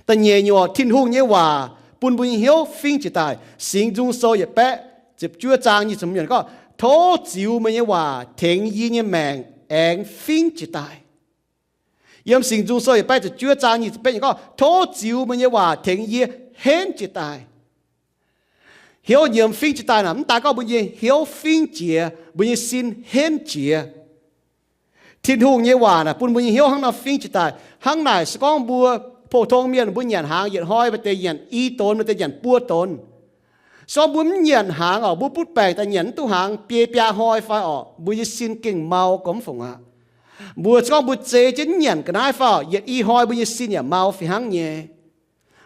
Da'nyeic nyungc, Tin-Hungh nyei waac bun mbuo nyei hnyouv fingv jiex daaih. Singx Nzung Sou yietc baeqv ziepc juov zaang nyic ziepc hmz gorngv, tov ziux meih nyei waac tengx yie nyei maengc aengx fingv jiex daaih. Yiem Singx Nzung Sou yietc baeqv ziepc juov zaang nyic ziepc betv gorngv, tov ziux meih nyei waac tengx yie henv jiex daaih. Hnyouv nyiemz fingv jiex daaih naaic, mv daaih gorngv mbuo nyei hnyouv fingv jiex, mbuo nyei sin henv jiex. Tin-Hungh nyei waac naaic bun mbuo nyei hnyouv hnangv nor fingv jiex daaih. Hnangv naaic se gorngv mbuo pou-tong mienh mbuo nyanc hnaangx yietc hnoi maaih deix nyanc i donx, maaih deix nyanc buo donx. Se gorngv mbuo mv nyanc hnaangx oc, mbuo butv baengc daaih nyanc mv duqv hnaangx biei biaa hnoi fai oc, mbuo nyei sin gengh mau gormx fungc aqv. Mbuo se gorngv mbuo zei jienv mv nyanc ga'naaiv fai oc, yietc i hnoi mbuo nyei sin yaac mau fih hnangv nyei.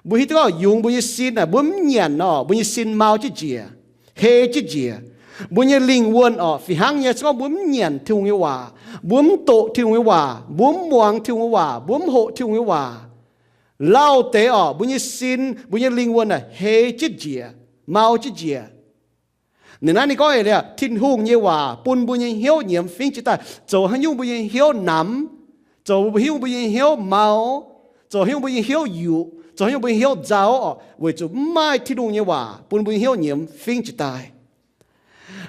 Mbuo hiuv duqv gorngv yungz mbuo nyei sin naaic, mbuo mv nyanc nor, mbuo nyei sin mau jienv njiec, hei jienv njiec. Mbuo nyei lingh wuonh oc, fih hnangv nyei, se gorngv mbuo mv nyanc Tin-Hungh nyei waac, mbuo mv doqc Tin-Hungh nyei waac, mbuo mv muangx Tin-Hungh nyei waac, mbuo mv hoqc Tin-Hungh nyei waac, lauh deix oc, mbuo nyei sin, mbuo nyei lingh wuonh naaic hei jienv njiec, mau jienv njiec. Ninh naaiv ninh gorngv eix leiz, Tin-Hungh nyei waac bun mbuo nyei hnyouv nyiemz fingv jiex daaih. Zoux haaix nyungc mbuo nyei hnyouv namx, zoux haaix nyungc mbuo nyei hnyouv mau, zoux haaix nyungc mbuo nyei hnyouv yuqc, zoux haaix nyungc mbuo nyei hnyouv nzauh oc, weic zuqc mv maaih Tin-Hungh nyei waac bun mbuo nyei hnyouv nyiemz fingv jiex daaih.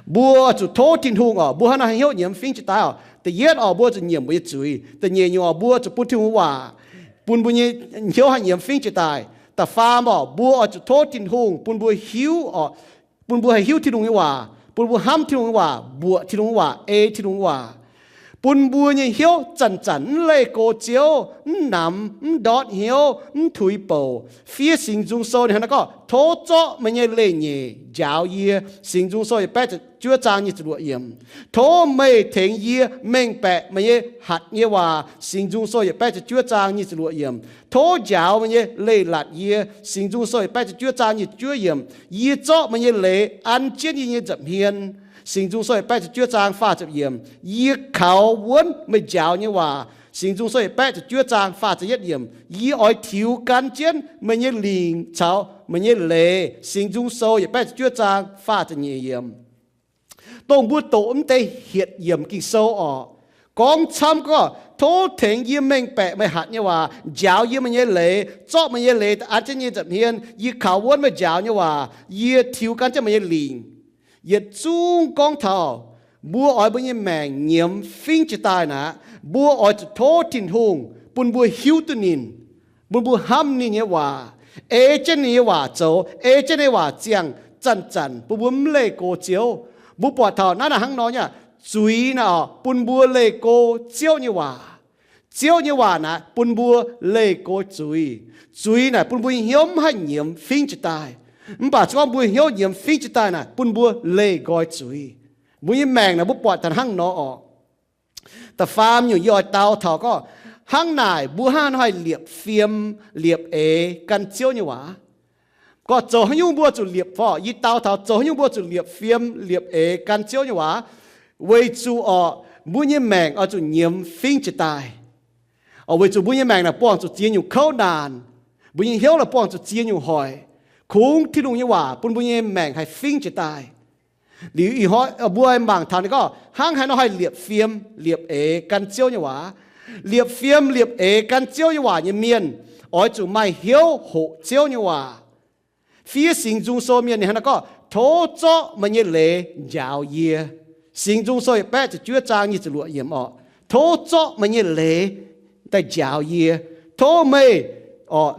Mbuo zuqc tov Tin-Hungh oc, mbuo hnangv haaix nor hnyouv nyiemz fingv jiex daaih oc. Da'yietv oc, mbuo zuqc nyiemc mbuo nyei zuiz. Da'nyeic nyungc oc, mbuo zuqc bun Tin-Hungh waac bun mbuo nyei hnyouv haih nyiemz fingv jiex daaih. Da'faam oc, mbuo oix zuqc tov Tin-Hungh bun mbuo hiuv oc, bun mbuo haih hiuv Tin-Hungh nyei waac, bun mbuo hnamv Tin-Hungh nyei waac, mbuoqc Tin-Hungh nyei waac, ei Tin-Hungh nyei waac, bun mbuo nyei hnyouv zanc-zanc mv leih go Ziouv, mv namx, mv ndortv hnyouv, mv tuix bouc. Fiev Singx Nzung Sou ninh hnangv naaiv gorngv, tov zorqv meih nyei leiz-nyeic njaaux yie. Singx Nzung Sou yietc baeqv ziepc juov zaang nyic ziepc luoqc yiemc. Tov meih tengx yie mengh baeqc meih nyei hatc nyei waac. Singx Nzung Sou yietc baeqv ziepc juov zaang nyic ziepc luoqc yiemc. Tov njaaux meih nyei leiz-latc yie. Singx Nzung Sou yietc baeqv ziepc juov zaang nyic ziepc juov yiemc. Yie zorqv meih nyei leiz an jienv yie nyei nza'hmien. Singx Nzung Sou yietc baeqv ziepc juov zaang faah ziepc yiemc. Yie kaux wuonv meih njaaux nyei waac. Singx Nzung Sou yietc baeqv ziepc juov zaang faah ziepc yietv yiemc. Yie oix tiux gan jienv meih nyei lingc caux meih nyei leiz. Singx Nzung Sou yietc baeqv ziepc juov zaang faah ziepc nyeic yiemc. Dongh mbuo doqc mv deix hietc yiemc Ging-Sou oc, Gorngv camv gorngv, tov tengx yie mengh baeqc meih hatc nyei waac, njaaux yie meih nyei leiz, zorqv meih nyei leiz an jienv yie nza'hmien. Yie kaux wuonv meih njaaux nyei waac, yie tiux gan jienv meih nyei lingc. Yietc zungv gorngv taux mbuo oix mbuo nyei maengc nyiemz fingv jiez daaih naaic, mbuo oix zuqc tov Tin-Hungh bun mbuo hiuv duqv ninh, bun mbuo hnamv ninh nyei waac, ei jienv ninh nyei waac zoux, ei jienv ninh nyei waac ziangh zanc-zanc, bun mbuo mv leih go Ziouv. Mbuo buatc taux naaiv naaic hnangv nor nyei aqv. Zuiz naaic oc, bun mbuo leih go Ziouv nyei waac. Ziouv nyei waac naaic bun mbuo leih go zuiz. Zuiz naaic bun mbuo nyei hnyouv mv haih nyiemz fingv jiez daaih. Mv baac se gorngv mbuo hnyouv nyiemz fingv jiez daaih naaic, bun mbuo leih nqoi zuiz. Mbuo nyei maengc naaic mbuo buatc taux hnangv nor oc. Da'faam nyungc yie oix dau taux gorngv, hnangv naaic mbuo hnangv haaix nor haih liepc fiem liepc eix gan Ziouv nyei waac? Gorngv zoux haaix nyungc mbuo zuqc liepc fo? Yie dau taux zoux haaix nyungc mbuo zuqc liepc fiem liepc eix gan Ziouv nyei waac? Weic zuqc oc, mbuo nyei maengc oix zuqc nyiemz fingv jiez daaih. Oc, weic zuqc mbuo nyei maengc naaic buangh zuqc ziex nyungc kouv naanc. Mbuo nyei hnyouv naaic buangh zuqc ziex nyungc hoic. Kungx Tin-Hungh nyei waac bun mbuo nyei maengc haih fingv jiez daaih. Liuz ih hnoi mbuo mangc taux ninh gorngv hnangv haaix nor haih liepc fiem liepc eix gan Ziouv nyei waac. Liepc fiem liepc eix gan Ziouv nyei waac nyei mienh oix zuqc maaih hnyouv hoqc Ziouv nyei waac. Fiev Singx Nzung Sou mienh ninh hnangv naaiv gorngv, tov zorqv meih nyei leiz njaaux yie. Singx Nzung Sou yietc baeqv ziepc juov zaang nyic ziepc luoqc yiemc oc. Tov zorqv meih nyei leiz daaih njaaux yie. Tov meih oc,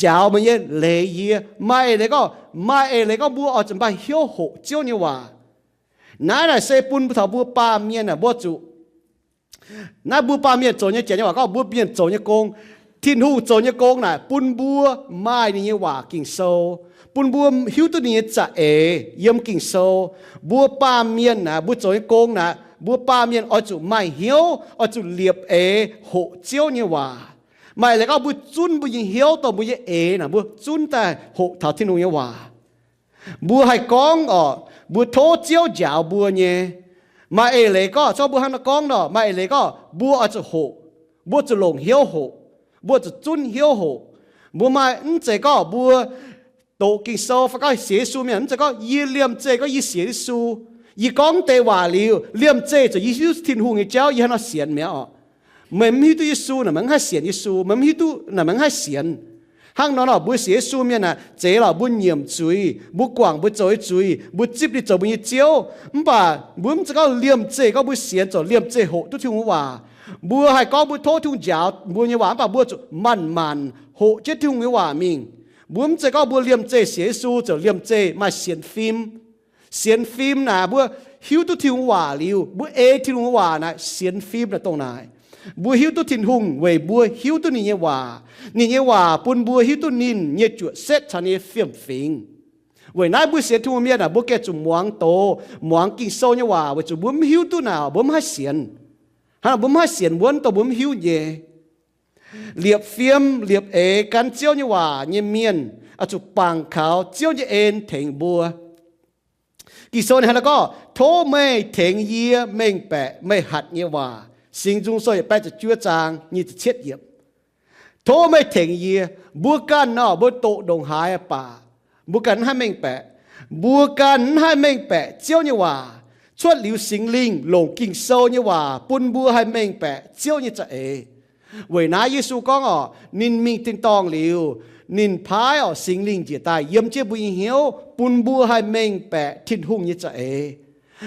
njaaux meih nyei leiz yie. Maaih eix leiz gorngv, maaih eix leiz gorngv mbuo oix zuqc maaih hnyouv hoqc Ziouv nyei waac. Naaiv naaic se bun taux mbuo baamh mienh naaic mbuo zuqc, naaiv mbuo baamh mienh zoux nyei, janx nyei waac gorngv mbuo mienh zoux nyei gong. Tin-Hungh zoux nyei gong naaic bun mbuo maaih ninh nyei waac Ging-Sou, bun mbuo hiuv duqv ninh nyei za'eix yiem Ging-Sou. Mbuo baamh mienh naaic mbuo zoux nyei gong naaic, mbuo baamh mienh oix zuqc maaih hnyouv, oix zuqc liepc eix hoqc Ziouv nyei waac. Maaih eix leiz gorngv mbuo zunv mbuo nyei hnyouv dongh mbuo nyei eix naaic mbuo zunv daaih hoqc taux Tin-Hungh nyei waac. Mbuo haih gorngv oc, mbuo tov Ziouv njaaux mbuo nyei. Maaih eix leiz gorngv, zorqv mbuo hnangv naaiv gorngv nor, maaih eix leiz gorngv mbuo oix zuqc hoqc, mbuo zuqc longc hnyouv hoqc, mbuo zuqc zunv hnyouv hoqc. Mbuo maaih mv zeiz gorngv mbuo doqc Ging-Sou fai gorngv sienx Yesu mienh mv zeiz gorngv yie liemh zeih gorngv yie sienx Yesu. Yie gorngv deix waac liuz, liemh zeih zuqc yie hiuv Tin-Hungh nyei jauv yie hnangv nor sienx mi'aqv oc. Meih mv hiuv duqv Yesu naaic meih mv haih sienx Yesu, meih mv hiuv duqv naaic meih mv haih sienx. Hnangv nor nor mbuo sienx Yesu mienh naaic, zeiz lorqc mbuo nyiemc zuiz, mbuo guangc mbuo zoux nyei zuiz, mbuo zipv ninh zoux mbuo nyei Ziouv. Mv baac mbuo mv zeiz gorngv liemh zeih gorngv mbuo sienx zoux liemh zeih hoqc duqv Tin-Hungh waac. Mbuo haih gorngv mbuo tov Tin-Hungh njaaux mbuo nyei waac, mv baac mbuo zuqc manc-manc hoqc jienv Tin-Hungh nyei waac mingh. Mbuo mv zeiz gorngv mbuo liemh zeih sienx Yesu zoux liemh zeih maaih sienx fim. Sienx fim naaic mbuo hiuv duqv Tin-Hungh waac liuz, mbuo ei Tin-Hungh waac naaic sienx fim naaic dongh naaic. Mbuo hiuv duqv Tin-Hungh weic mbuo hiuv duqv ninh nyei waac. Ninh nyei waac bun mbuo hiuv duqv ninh nyei juoqc setv caux ninh nyei fiem-fingx. Weic naaiv mbuo sienx Tin-Hungh mienh naaic mbuo gengh zuqc muangx doz, muangx Ging-Sou nyei waac weic zuqc mbuo mv hiuv duqv naaic mbuo mv haih sienx. Hnangv mbuo mv haih sienx wuonv dongh mbuo mv hiuv nyei. Liepc fiem liepc eix gan Ziouv nyei waac nyei mienh oix zuqc bangc kaux Ziouv nyei en tengx mbuo. Ging-Sou ninh hnangv naaiv gorngv, tov meih tengx yie mengh baeqc meih hatc nyei waac. Singx Nzung Sou yietc baeqv ziepc juov zaang nyic ziepc cietv yiemc. Tov meih tengx yie. Mbuo ganh nor, mbuo doqc ndongc haaix baac mbuo ganh mv haih mengh baeqc. Mbuo ganh mv haih mengh baeqc Ziouv nyei waac. Cuotv liuz Singx Lingh longc Ging-Sou nyei waac bun mbuo haih mengh baeqc Ziouv nyei za'eix. Weic naaiv Yesu gorngv oc, ninh mingh tin-dorngh liuz, ninh paaiv oc Singx Lingh njiec daaih yiem jienv mbuo nyei hnyouv bun mbuo haih mengh baeqc Tin-Hungh nyei za'eix.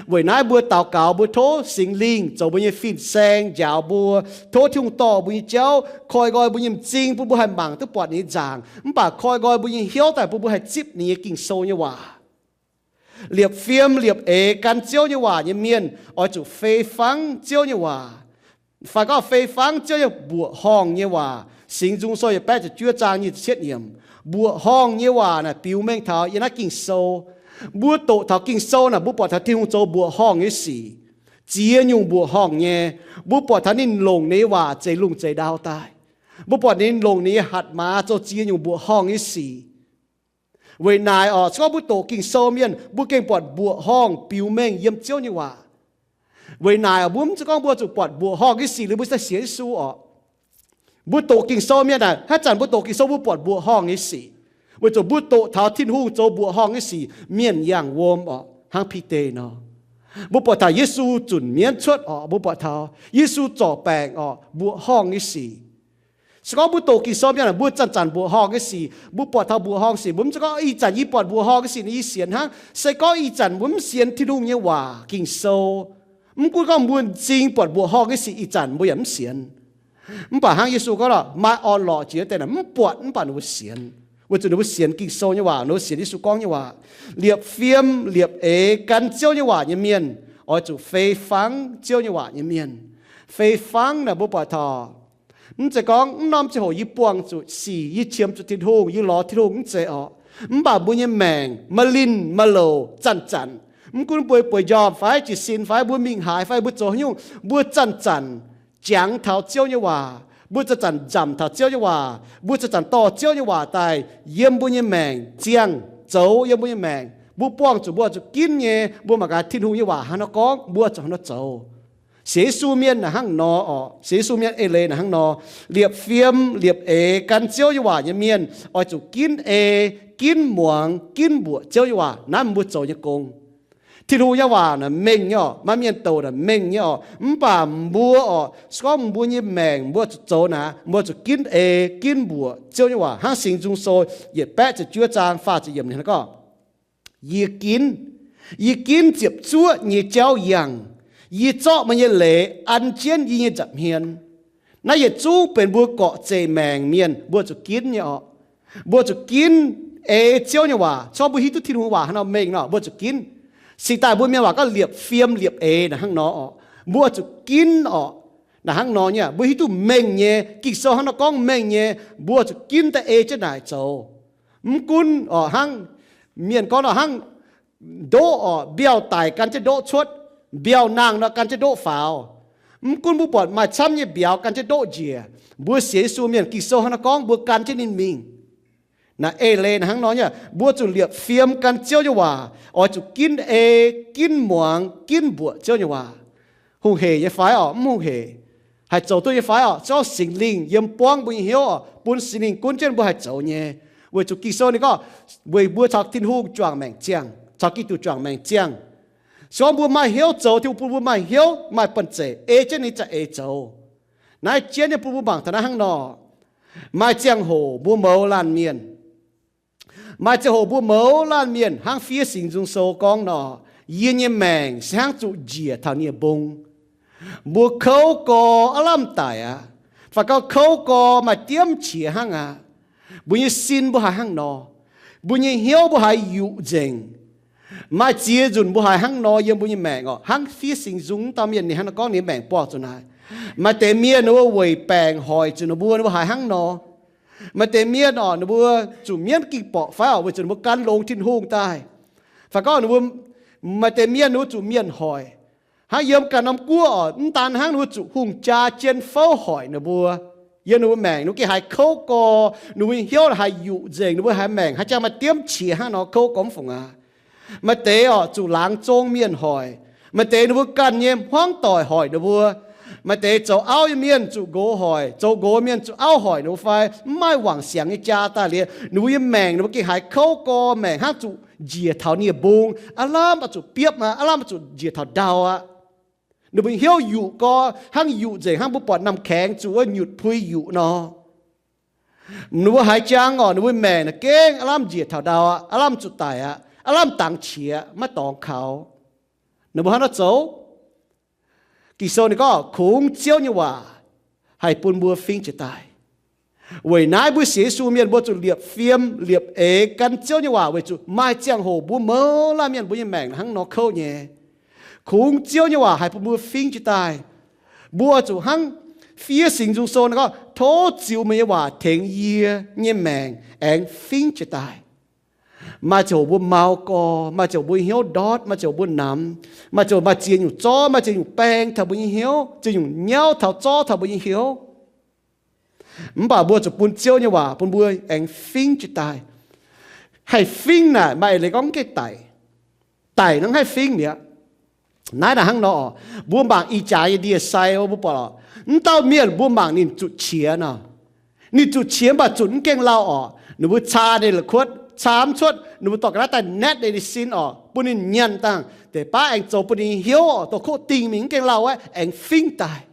Weic naaiv mbuo daux gaux mbuo tov Singx Lingh zoux mbuo nyei fin-saeng njaaux mbuo, tov Tin-Hungh dorh mbuo nyei jauv, koi nqoi mbuo nyei m'zing bun mbuo haih mangc duqv buatc ninh nyei nzaangc, mv baac koi nqoi mbuo nyei hnyouv daaih bun mbuo haih zipv ninh nyei Ging-Sou nyei waac. Liepc fiem liepc eix gan Ziouv nyei waac nyei mienh oix zuqc fei fangv Ziouv nyei waac, fai gorngv fei fangv Ziouv nyei mbuoqc horngh nyei waac. Singx Nzung Sou yietc baeqv ziepc juov zaang nyic ziepc cietv yiemc. Mbuoqc horngh nyei waac naaic biux mengh taux yiem naaiv Ging-Sou. Mbuo doqc taux Ging-Sou naaic mbuo buatc taux Tin-Hungh zoux mbuoqc horngh nyei sic. Ziex nyungc mbuoqc horngh nyei. Mbuo buatc taux ninh longc ninh nyei waac zeix lungh zeix ndau daaih. Mbuo buatc ninh longc ninh nyei hatc maaz zoux ziex nyungc mbuoqc horngh nyei sic. Weic naaic oc, se gorngv mbuo doqc Ging-Sou mienh, mbuo gengh buatc mbuoqc horngh biux mengh yiem Ziouv nyei waac. Weic naaic oc, mbuo mv zeiz gorngv mbuo zuqc buatc mbuoqc horngh nyei sic liuz mbuo se sienx Yesu oc. Mbuo doqc Ging-Sou mienh naaic, haaix zanc mbuo doqc Ging-Sou mbuo buatc mbuoqc horngh nyei sic, weic zuqc mbuo doqc taux Tin-Hungh zoux mbuoqc horngh nyei sic mienh yangh wuom oc, hnangv Bide nor. Mbuo buatc taux Yesu zunc mienv cuotv orqc, mbuo buatc taux Yesu zorc baengc orqc, mbuoqc horngh nyei sic. Se gorngv mbuo doqc Ging-Sou mienh, mbuo zanc-zanc mbuoqc horngh nyei sic. Mbuo buatc taux mbuoqc horngh sic, mbuo mv zeiz gorngv ih zanc yie buatc mbuoqc horngh nyei sic yie sienx hnangv. Se gorngv ih zanc mbuo mv sienx Tin-Hungh nyei waac Ging-Sou, mv gunv gorngv mbuo m'zing buatc mbuoqc horngh nyei sic, ih zanc mbuo yaac mv sienx. Mv baac hnangv Yesu gorngv lorqc, maaih orn-lorqc jiex wuov deix naaic mv buatc, mv baac ninh mbuo sienx, weic zuqc ninh mbuo sienx Ging-Sou nyei waac, ninh mbuo sienx Yesu gorngv nyei waac. Liepc fiem liepc eix gan Ziouv nyei waac nyei mienh oix zuqc fei fangv Ziouv nyei waac nyei mienh. Fei fangv naaic mbuo buatc taux mv zeiz gorngv mv norm ziangh hoc yie buangh zuqc sic, yie qiemx zuqc Tin-Hungh, yie lorz Tin-Hungh, mv zeiz orqc. Mv baac mbuo nyei maengc maaih linh maaih louc zanc-zanc, mv gunv mbuo bueix njormh fai jiez sin fai mbuo mingh haaix fai mbuo zoux haaix nyungc, mbuo zanc-zanc jangx taux Ziouv nyei waac, mbuo zanc-zanc nzamc taux Ziouv nyei waac, mbuo zanc-zanc dorh Ziouv nyei waac daaih yiem mbuo nyei maengc ziangh zoux yiem mbuo nyei maengc. Mbuo buangh zuqc mbuo oix zuqc ginv nyei, mbuo mangc gaax Tin-Hungh nyei waac haaix nor gorngv, mbuo zuqc haaix nor zoux. Sienx Yesu mienh naaic hnangv nor orqc, sienx Yesu mienh eix leiz naaic hnangv nor. Liepc fiem liepc eix gan Ziouv nyei waac nyei mienh oix zuqc ginv ei, ginv muangx, ginv mbuoqc Ziouv nyei waac. Naaiv mbuo zoux nyei gong. Tin-Hungh nyei waac naaic mengh nyei orqc, maaih mienh douc naaic mengh nyei orqc. Mv baac mbuo orqc, se gorngv mbuo nyei maengc mbuo zuqc zoux naaic, mbuo zuqc ginv ei, ginv mbuoqc Ziouv nyei waac. Hnangv Singx Nzung Sou yietc baeqv ziepc juov zaang faah ziepc yiemc ninh gorngv, Yie ginv, yie ginv ziepc zuoqv nyei jauv yangh. Yie zorqv meih nyei leiz an jienv yie nyei nza'hmien. Naaiv yietc zungv benx mbuo gorqv-zeqc maengc mienh mbuo zuqc ginv nyei orqc. Mbuo zuqc ginv ei Ziouv nyei waac. Se gorngv mbuo hiuv duqv Tin-Hungh waac haaix nor mengh nor, mbuo zuqc ginv. Cingx daaih mbuo mienh waac gorngv liepc fiem liepc eix naaic hnangv nor orqc, mbuo zuqc ginv orqc. Naaic hnangv nor nyei, mbuo hiuv duqv mengh nyei, Ging-Sou hnangv nor gorngv mengh nyei, mbuo zuqc ginv daaih ei jienv naaic zoux. Mv gunv orqc, hnangv mienh gorngv nor hnangv ndoqv orqc, mbiauh daic gan jienv ndoqv cuotv, mbiauh nangh nor gan jienv ndoqv faaux. Mv gunv mbuo buatc maaih camv nyei mbiauz gan jienv ndoqv njiec, mbuo sienx Yesu mienh Ging-Sou hnangv nor gorngv mbuo gan jienv ninh mingh. Naaiv eix leiz naaic hnangv nor nyei, mbuo zuqc liepc fiem gan Ziouv nyei waac, oix zuqc ginv ei, ginv muangx, ginv mbuoqc Ziouv nyei waac. Hungh hec nyei fai orqc? Mv hungh hec. Haih zoux duqv nyei fai orqc? Se gorngv Singx Lingh yiem buangv mbuo nyei hnyouv orqc, bun Singx Lingh gunv jienv mbuo haih zoux nyei. Weic zuqc Ging-Sou ninh gorngv, weic mbuo caux Tin-Hungh juangc maengc ziangh, caux Giduc juangc maengc ziangh. Se gorngv mbuo maaih hnyouv zoux, Tin-Hungh bun mbuo maaih hnyouv, maaih banh zeic ei jienv ninh za'eix zoux. Naaiv jienv nyei bun mbuo mangc taux naaiv hnangv nor, maaih ziangh hoc mbuo mouz laanh mienh, maaih ziangh hoc mbuo mouz laanh mienh hnangv fiev Singx Nzung Sou gorngv nor, yie nyei maengc se hnangv zuqc njiec taux nie-mbung. Mbuo kouv gau aav lamh daic aqv, fai gauh kouv gau maaih diemv qiex hnangv aqv. Mbuo nyei sin mbuo haiz hnangv nor, mbuo nyei hnyouv mbuo haiz yuqc nzengc. Maaih ziex nzunc mbuo haiz hnangv nor yiem mbuo nyei maengc orqc. Hnangv fiev Singx Nzung dauh mienh ninh hnangv nor gorngv ninh maengc buangh zuqc naaic. Maaih deix mienh ninh mbuo weic baengc hoic zuqc ninh mbuo, ninh mbuo haiz hnangv nor. Maaih deix mienh orqc, ninh mbuo zuqc mienv ging borqc fai orqc, weic zuqc ninh mbuo gan longx Tin-Hungh daaih. Fai gorngv ninh mbuo, maaih deix mienh ninh mbuo zuqc mienh hoic. Hnangv yiem ganh norm guoqv orqc, mv daan hnangv ninh mbuo zuqc hungh jaa jien fouv hoic ninh mbuo. Yiem ninh mbuo maengc ninh mbuo gengh haiz kouv gau, ninh mbuo nyei hnyouv haiz yuqc nzengc, ninh mbuo haiz maengc haaix jangx maaih diemv qiex hnangv nor kouv gau mv fungc aqv. Maaih deix orqc zuqc laangz zong mienh hoic. Maaih deix ninh mbuo ganh nyei hmuangv doic hoic ninh mbuo. Maaih deix zoux auv nyei mienh zuqc nqox hoic, zoux nqox mienh zuqc auv hoic ninh mbuo fai mv maaih wangc siangx nyei jaa daaih liuz, ninh mbuo nyei maengc ninh mbuo gengh haiz kouv gau, maengc hnangv zuqc njiec taux nie-mbung, aav lamh oix zuqc biopv aqv, aav lamh oix zuqc njiec taux ndau aqv. Ninh mbuo hnyouv yuqc gau, hnangv yuqc nzengc, hnangv mbuo buatc namh kaengx zuqc wuov nyutc pui yuqc nor. Ninh mbuo haaix jangx orqc, ninh mbuo maengc naaic gengh aav lamh njiec taux ndau aqv, aav lamh zuqc daic aqv, aav lamh dangx qiex aqv, maiv dorngx kaux. Ninh mbuo hnangv nor zoux. Ging-Sou ninh gorngv, kungx Ziouv nyei waac haih bun mbuo fingx jiex daaih. Weic naaiv mbuo sienx Yesu mienh mbuo zuqc liepc fiem liepc eix gan Ziouv nyei waac weic zuqc maaih ziangh hoc mbuo mouz laanh mienh mbuo nyei maengc hnangv nor kouv nyei. Kungx Ziouv nyei waac haih bun mbuo fingx jiex daaih. Mbuo zuqc hnangv fiev Singx Nzung Sou nor gorngv, tov ziux meih nyei waac tengx yie nyei maengc aengx fingx jiex daaih. Maaih ziangh hoc mbuo mau gorx, maaih ziangh hoc mbuo hnyouv ndortv, maaih ziangh hoc mbuo namx, maaih ziangh hoc maaih ziex nyungc zorv, maaih ziex nyungc baeng taux mbuo nyei hnyouv, ziex nyungc nyauv taux zorv taux mbuo nyei hnyouv. Mv baac mbuo zuqc bun Ziouv nyei waac bun mbuo aengx fingx jiex daaih. Haih fingx naaic maaih eix leiz gorngv mv gaengh daic. Daic nor haih fingx mi'aqv. Naaiv naaic hnangv nor oc, mbuo mangc ih jaax nyei ndie-sai mbuo buatc oc, mv dauh mienh mbuo mangc ninh zuqc qiex nor, ninh zuqc qiex mv baac zuqc mv gaengh lauh oc. Ninh mbuo caa ninh la'kuotv, camv cuotv, ninh mbuo dorh ga'naaiv daaih naetv ninh nyei sin orqc, bun ninh nyanc dangh, deix baav aengx zoux bun ninh nyei hnyouv orqc, dongh koqv dingh mingh mv gaengh lauh aeqv, aengx fingv daaih.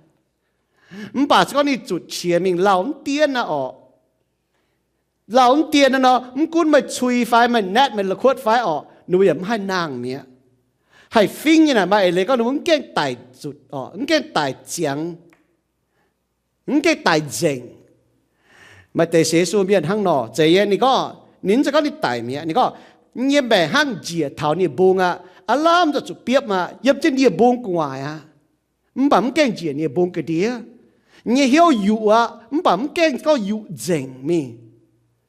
Mv baac se gorngv ninh zutc qiex mingh lauh mv dien naaiv orqc, lauh mv dien naaiv nor, mv gunv meih cui fai meih naetv meih la'kuotv fai orqc, ninh mbuo yaac mv haih nangh mi'aqv. Haih fingv nyei naaic maaih eix leiz gorngv ninh mbuo mv gaengh daic zutc orqc, mv gaengh daic ziangx, mv gaengh daic nzengc. Maaih deix sienx Yesu mienh hnangv nor, zeiz nyei ninh gorngv, ninh mv zeiz gorngv ninh daic mi'aqv. Ninh gorngv, nyei maengc hnangv njiec taux nie-mbung aqv, aav lamh zuqc biopv aqv, yiem jienv nie-mbung gu'nguaaic aqv. Mv baac mv gaengh njiec nie-mbung ga'ndiev. Nyei hnyouv yuqc aqv, mv baac mv gaengh gorngv yuqc nzengc mingh.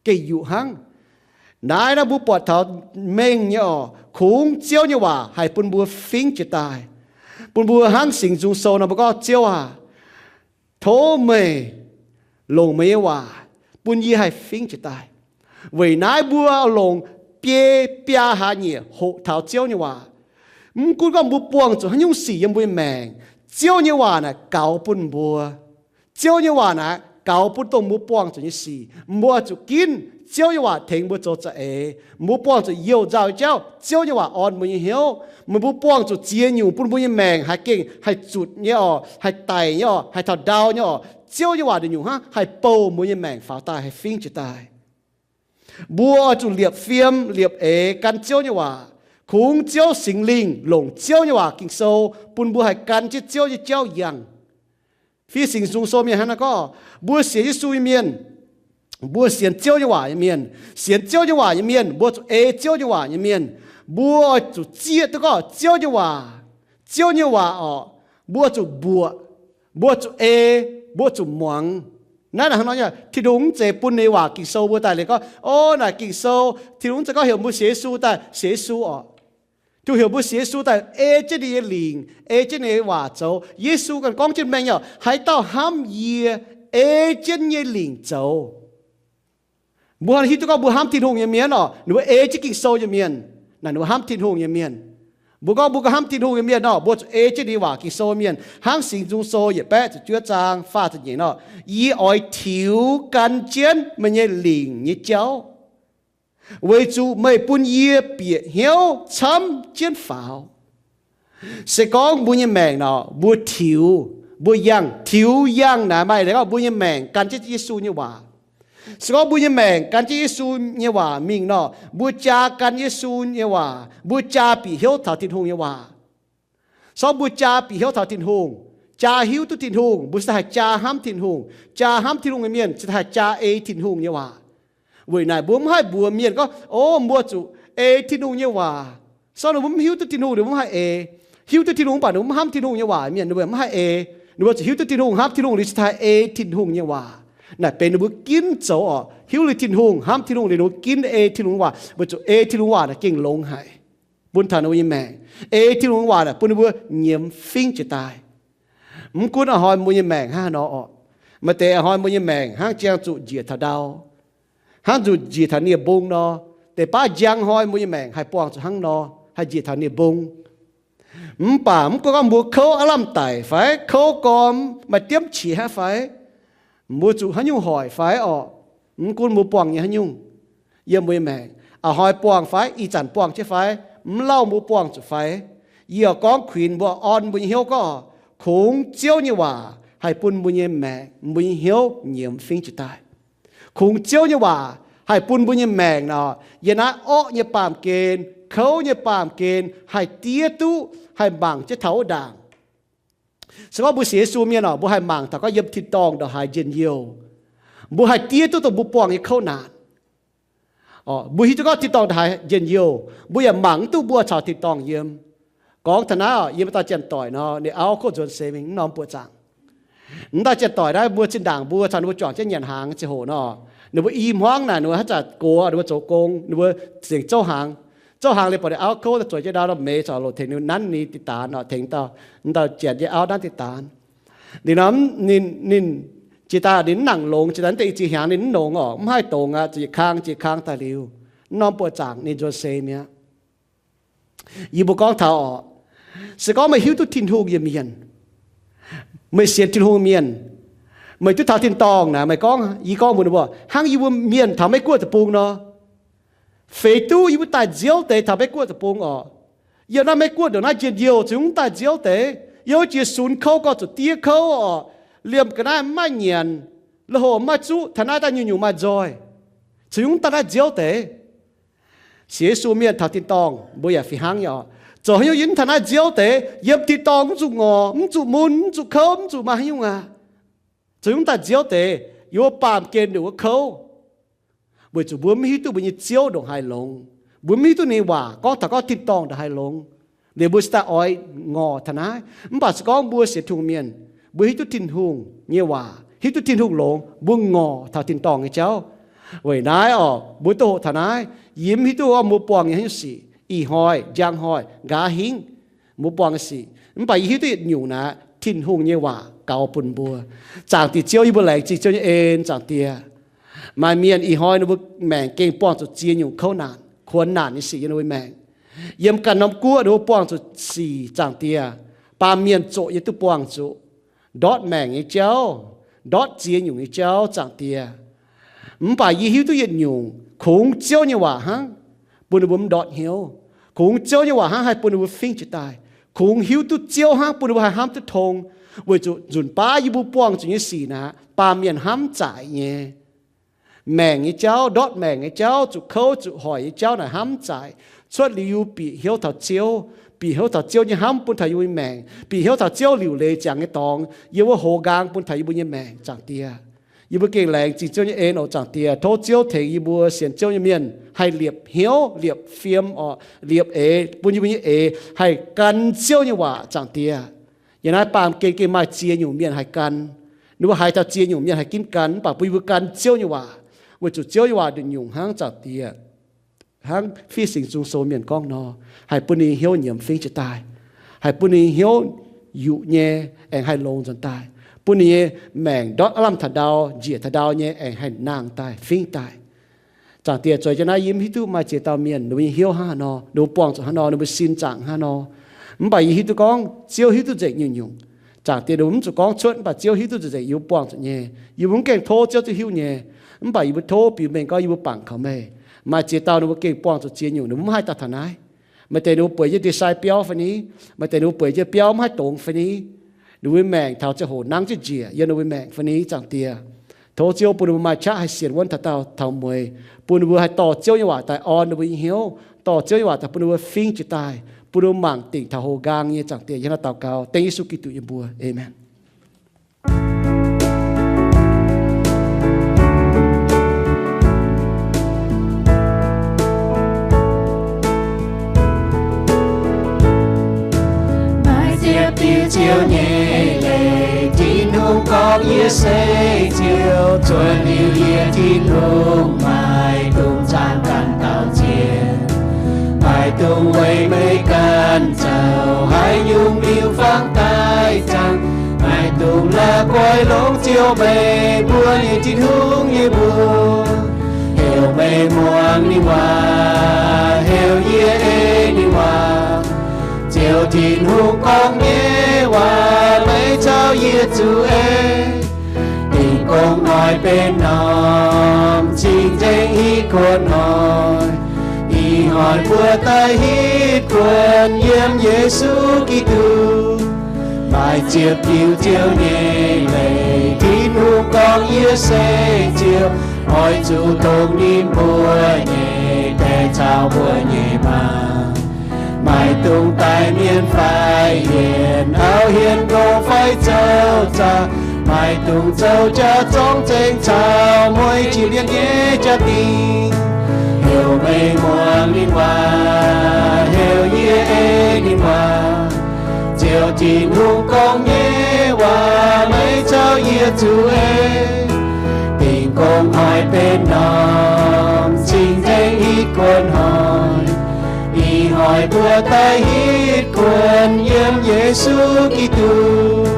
Gengh yuqc hnangv. Naaiv naaiv mbuo buatc taux mengh nyei orqc, kungx Ziouv nyei waac haih bun mbuo fingv jiez daaih. Bun mbuo hnangv Singx Nzung Sou nor mbuo gorngv, Ziouv aac, tov meih longc meih nyei waac bun yie haih fingv jiez daaih. Weic naaiv mbuo longc biei biaa hlaax nyieqc hoqc taux Ziouv nyei waac. Mv gunv gorngv mbuo buangh zuqc haaix nyungc sic yiem mbuo nyei maengc, Ziouv nyei waac naaic gaux bun mbuo. Ziouv nyei waac naaic gaux bun dongh mbuo buangh zuqc nyei sic. Mbuo zuqc ginv Ziouv nyei waac tengx mbuo zoux za'eix. Mbuo buangh zuqc youh nzauh nyei jauv, Ziouv nyei waac orn mbuo nyei hnyouv. Meih mbuo buangh zuqc ziex nyungc bun mbuo nyei maengc haih gengh haih zutc nyei orqc, haih daic nyei orqc, haih taux ndau nyei orqc, Ziouv nyei waac nduqc nyungc hnangv haih bouh mbuo nyei maengc faaux daaih, haih fingv jiez daaih. Mbuo oix zuqc liepc fiem liepc eix gan Ziouv nyei waac. Kungx Ziouv Singx Lingh longc Ziouv nyei waac Ging-Sou bun mbuo haih gan jienv Ziouv nyei jauv yangh. Fih Singx Nzung Sou mienh hnangv naaiv gorngv, mbuo sienx Yesu nyei mienh, mbuo sienx Ziouv nyei waac nyei mienh. Sienx Ziouv nyei waac nyei mienh, mbuo zuqc ei Ziouv nyei waac nyei mienh. Mbuo oix zuqc zieqv duqv gorngv Ziouv nyei waac, Ziouv nyei waac orqc, mbuo zuqc mbuoqc, mbuo zuqc ei, mbuo zuqc muangx. Naaiv hnangv nor, Tin-Hungh mv zeiz bun ninh waac Ging-Sou mbuo daaih liuz gorngv, o, naaic Ging-Sou, Tin-Hungh mv zeiz gorngv heuc mbuo sienx Yesu daaih sienx Yesu orqc. Tin-Hungh heuc mbuo sienx Yesu daaih ei jienv ninh nyei lingc, ei jienv ninh nyei waac zoux. Yesu ganh gorngv jienv mengh nyei, haaix dauh hnamv yie, ei jienv nyei lingc zoux. Mbuo hiuv duqv gorngv mbuo hnamv Tin-Hungh nyei mienh orqc, ninh mbuo ei jienv Ging-Sou nyei mienh, naaic ninh mbuo hnamv Tin-Hungh nyei mienh. Mbuo gorngv mbuo ganh hnamv Tin-Hungh nyei mienh orqc, mbuo zuqc ei jienv ninh waac Ging-Sou mienh. Hnangv Singx Nzung Sou yietc baeqv ziepc juov zaang faah ziepc nyeic nor, yie oix tiux gan jienv meih nyei lingc nyei jauv, weic zuqc meih bun yie bieqc hnyouv camv jienv faaux. Se gorngv mbuo nyei maengc nor, mbuo tiux, mbuo yangh, tiux yangh naaic maaih leiz gorngv mbuo nyei maengc gan jienv Yesu nyei waac. Se gorngv mbuo nyei maengc gan jienv Yesu nyei waac mingh nor, mbuo jaa gan Yesu nyei waac, mbuo jaa bieqc hnyouv taux Tin-Hungh nyei waac. Se gorngv mbuo jaa bieqc hnyouv taux Tin-Hungh, jaa hiuv duqv Tin-Hungh, mbuo cingx daaih haih jaa hnamv Tin-Hungh. Jaa hnamv Tin-Hungh nyei mienh cingx daaih haih jaa ei Tin-Hungh nyei waac. Weic naaic mbuo mv haih mbuox mienh gorngv, o, mbuo zuqc ei Tin-Hungh nyei waac. Se gorngv ninh mbuo mv hiuv duqv Tin-Hungh, ninh mbuo mv haih ei. Hiuv duqv Tin-Hungh mv baac ninh mbuo mv hnamv Tin-Hungh nyei waac mienh, ninh mbuo mv haih ei. Ninh mbuo zuqc hiuv duqv Tin-Hungh, hnamv Tin-Hungh liuz cingx daaih haih ei Tin-Hungh nyei waac. Naaic benx ninh mbuo ginv zoux orqc. Hiuv liuz Tin-Hungh, hnamv Tin-Hungh liuz ninh mbuo ginv ei Tin-Hungh nyei waac, weic zuqc ei Tin-Hungh waac naaic gengh longx haic bun taux ninh mbuo nyei maengc. Ei Tin-Hungh nyei waac naaic bun ninh mbuo nyiemz fingv jiez daaih. Mv gunv a'hnoi mbuo nyei maengc hnangv haaix nor orqc, maaih deix a'hnoi mbuo nyei maengc hnangv jang zuqc njiec taux ndau, hnangv zuqc njiec taux nie-mbung nor. Deix baav njang hnoi mbuo nyei maengc haih buangh zuqc hnangv nor, haih njiec taux nie-mbung. Mv baac mv gunv gorngv mbuo kouv aav lamh daic fai kouv gormx maaih diemv qiex hnangv fai, mbuo zuqc haaix nyungc hoic fai orqc, mv gunv mbuo buangh nyei haaix nyungc yiem mbuo nyei maengc, a'hnoi buangh fai ih zanc buangh jienv fai, mv lauh mbuo buangh zuqc fai, yie oix gorngv kuinx mbuo, orn mbuo nyei hnyouv gorngv, kungx Ziouv nyei waac haih bun mbuo nyei maengc, mbuo nyei hnyouv nyiemz fingv jiez daaih. Kungx Ziouv nyei waac haih bun mbuo nyei maengc nor, yiem naaiv orqv nyei baamh gen, kouv nyei baamh gen haih diev duqv, haih mangc jienv taux wuov ndaangc. Se gorngv mbuo sienx Yesu mienh orqc, mbuo haih mangc taux gorngv yiem tin-dorngh ndongc haaix njien-youh, mbuo haih diev duqv dongh mbuo buangh nyei kouv naanc. Orqc, mbuo hiuv duqv gorngv tin-dorngh ndongc haaix njien-youh, mbuo yaac mangc mv duqv mbuo caux tin-dorngh yiem. Gorngv taux naaiv orqc, yiem wuov dauh janx-doic nor, ninh auv kov nzuonx seix mingh mv norm buoqc zaangc. Wuov dauh janx-doic naaiv mbuo zinh ndaangc mbuo caux ninh mbuo juangc jienv nyanc hnaangx ziangh hoc nor, ninh mbuo i hmuangv naaic ninh mbuo haaix zanc gox ninh mbuo zoux gong, ninh mbuo zengc zouv hnaangx. Zouv hnaangx liuz buatc ninh auv kov zueiz jienv ndau nor, meix corc loc tengx ninh nanv ninh diqc daanx orqc, tengx dauh, dauh janx nyei auv nanv diqc daanx. Liuz nor ninh, ninh jiex daaih ninh mv nangc longx, jiex daaih naaiv deix i ziex hnyangx ninh mv longx orqc, mv haih dongz aqv, zuqc yietc kang ziex kang daaih liuz, mv norm buoqc zaangc ninh nzuonx seix mi'aqv. Yie mbuo gorngv taux orqc, se gorngv meih hiuv duqv Tin-Hungh nyei mienh, meih sienx Tin-Hungh mienh, meih duqv taux tin-dorngh naaic, meih gorngv, yie gorngv mbuox ninh mbuo, hnangv yie mbuo mienh taux Meiv Guoqv deic-bung nor, Feix duqv yie mbuo daaih nziouv deix taux Meiv Guoqv deic-bung oc. Yiem naaiv Meiv Guoqv ndongc naaiv njien-youh, ceix hungh daaih nziouv deix, yiem wuov jiex sunx kouv gorx zuqc diev kouv oc, liemh ga'naaiv mv maaih nyanc, lui-houx mv maaih zuqv, taux naaiv daaih nyungc-nyungc maaih nzoih, ceix hungh daaih naaiv nziouv deix. Sienx Yesu mienh taux tin-dorngh mbuo yaac fih hnangv nyei oc. Zoux haaix nyungc yie mv taux naaiv nziouv deix, yiem tin-dorngh mv zuqc ngorc, mv zuqc mun, mv zuqc kouv, mv zuqc maaih haaix nyungc aqv. Zoux haaix nyungc daaih nziouv deix, yiem wuov baamh gen ndongc wuov kouv. Weic zuqc mbuo mv hiuv duqv mbuo nyei Ziouv ndongc haaix longx. Mbuo mv hiuv duqv ninh nyei waac gorngv taux gorngv tin-dorngh ndongc haaix longx. Liuz mbuo cingx daaih oix ngorc taux naaiv. Mv baac se gorngv mbuo sienx Tin-Hungh mienh, mbuo hiuv duqv Tin-Hungh nyei waac, hiuv duqv Tin-Hungh longx, mbuo ngorc taux tin-dorngh nyei jauv. Weic naaiv oc, mbuo duqv hoqc taux naaiv, yie mv hiuv duqv gorngv mbuo buangh nyei haaix nyungc sic, ih hnoi, njang hnoi, nqa'haav hingv, mbuo buangh nyei sic. Mv baac yie hiuv duqv yietc nyungc naaic, Tin-Hungh nyei waac gaux bun mbuo. Zaangc Diex Ziouv, yie mbuo laengz zingh Ziouv nyei en, Zaangc Diex. Maaih mienh ih hnoi ninh mbuo maengc gengh buangh zuqc ziex nyungc kouv naanc, kuonx naanc nyei sic yiem ninh mbuo maengc. Yiem ganh norm guoqv ninh mbuo buangh zuqc sic, Zaangc Diex. Baamh mienh zoqc yie duqv buangh zuqc ndortv maengc nyei jauv, ndortv ziex nyungc nyei jauv, Zaangc Diex. Mv baac yie hiuv duqv yietc nyungc, kungx Ziouv nyei waac hnangv bun ninh mbuo mv ndortv hnyouv. Kungx Ziouv nyei waac hnangv haih bun ninh mbuo fingv jiez daaih. Kungx hiuv duqv Ziouv hnangv bun ninh mbuo haih hnamv duqv tong. Weic zuqc nzunc baav yie mbuo buangh zuqc nyei sic naaic, baamh mienh hnamv zaaic nyei. Maengc nyei jauv, ndortv maengc nyei jauv, zuqc kouv zuqc hoic nyei jauv naaic hnamv zaaic. Cuotv liuz yie mbuo bieqc hnyouv taux Ziouv, bieqc hnyouv taux Ziouv nyei hnamv bun taux yie mbuo nyei maengc, bieqc hnyouv taux Ziouv liuc leiz ziangx nyei dorngx yiem wuov hoz nqaang bun taux yie mbuo nyei maengc, Zaangc Diex. Yie mbuo gengh laengz zingh Ziouv nyei en oc, Zaangc Diex. Tov Ziouv tengx yie mbuo sienx Ziouv nyei mienh haih liepc hnyouv, liepc fiem oc, liepc eix, bun yie mbuo nyei eix haih gan Ziouv nyei waac, Zaangc Diex. Yiem naaiv baamh gen gengh maaih ziex nyungc mienh haih gan. Ninh mbuo haiz taux ziex nyungc mienh haih ginv gan, mv baac bun yie mbuo gan Ziouv nyei waac, weic zuqc Ziouv nyei waac nduqc nyungc hnangv, Zaangc Diex. Hnangv Fih Singx Nzung Sou mienh gorngv nor, haih bun ninh hnyouv nyiemz fingv jiez daaih, haih bun ninh hnyouv yuqc nyei aengx haih longx nzuonx daaih, bun ninh nyei maengc ndortv aav lamh taux ndau, njiec taux ndau nyei aengx haih nangh daaih, fingv daaih. Zaangc Diex, zueiz jienv naaiv yie mv hiuv duqv maaih ziex dauh mienh ninh mbuo nyei hnyouv hnangv haaix nor, ninh mbuo buangh zuqc haaix nor, ninh mbuo sin zaangc hnangv haaix nor. Mv baac yie hiuv duqv gorngv Ziouv hiuv duqv nzengc nyungc-nyungc. Zaangc Diex, ninh mbuo mv zuqc gorngv cuotv, mv baac Ziouv hiuv duqv nzengc yie mbuo buangh zuqc nyei. Yie mbuo mv gaengh tov Ziouv duqv hiuv nyei. Mv baac yie mbuo tov bieqc mengh gorngv yie mbuo bangc kaux meih. Maaih ziex dauh ninh mbuo gengh buangh zuqc ziex nyungc, ninh mbuo mv haih daaih taux naaiv. Maaih deix ninh mbuo bueix jienv ndie-sai biauv fai ni, maaih deix ninh mbuo bueix jienv biauv mv haih dongz fai ni, ninh mbuo nyei maengc taux ziangh hoc nangv jienv njiec yiem ninh mbuo nyei maengc fai ni, Zaangc Diex. Tov Ziouv bun ninh mbuo maaih qaqv haih sienx wuonv taux daauh taux mueiz, bun ninh mbuo haih dorh Ziouv nyei waac daaih orn ninh mbuo nyei hnyouv, dorh Ziouv nyei waac daaih bun ninh mbuo fingv jiez daaih, bun ninh mbuo mangc dingc taux houx nqaang nyei, Zaangc Diex. Yie hnangv naaiv daux gaux dengv Yesu Giduc nyei mbuox. Aamen. Maaih ziepc diuh Ziouv nyei leiz, Tin-Hungh gorngv yie se Ziouv, cuotv liuz yie Tin-Hungh maiv dungx zaangc ganh dauh ziex, maiv dungx weic meih ganh zoux haaix nyungc liuz fangx daaih zaangc, maiv dungx la'guaih longc Ziouv meih mbuo nyei Tin-Hungh nyei mbuox. Heuc meih muangx ninh waac, heuc yie ei ninh waac. Ziouv Tin-Hungh gorngv nyei waac maiv caux yie zuqc ei. Dingh gong hnoi benx norm cing-nzengc hitv kuonx hnoi. Ih hnoi buo daaih hitv kuonx yiem Yesu Giduc. Maaih ziepc diuh Ziouv nyei leiz, Tin-Hungh gorngv yie se Ziouv, oix zuqc dongh ninh mbuo nyei die caux mbuo nyei maa. Maiv dungx daic mienh fai yienc, auv-hien nqox fai zoux zaah, maiv dungx zoux jaax zorngv zengx caux mueiz jiex mienh nyei jaa-dingh. Heuc meih muangx ninh waac, heuc yie ei ninh waac. Ziouv Tin-Hungh gorngv nyei waac maiv caux yie zuqc ei. Dingh gong hnoi benx norm cing-nzengc hitv kuonx hnoi. Ih hnoi buo daaih hitv kuonx yiem Yesu Giduc.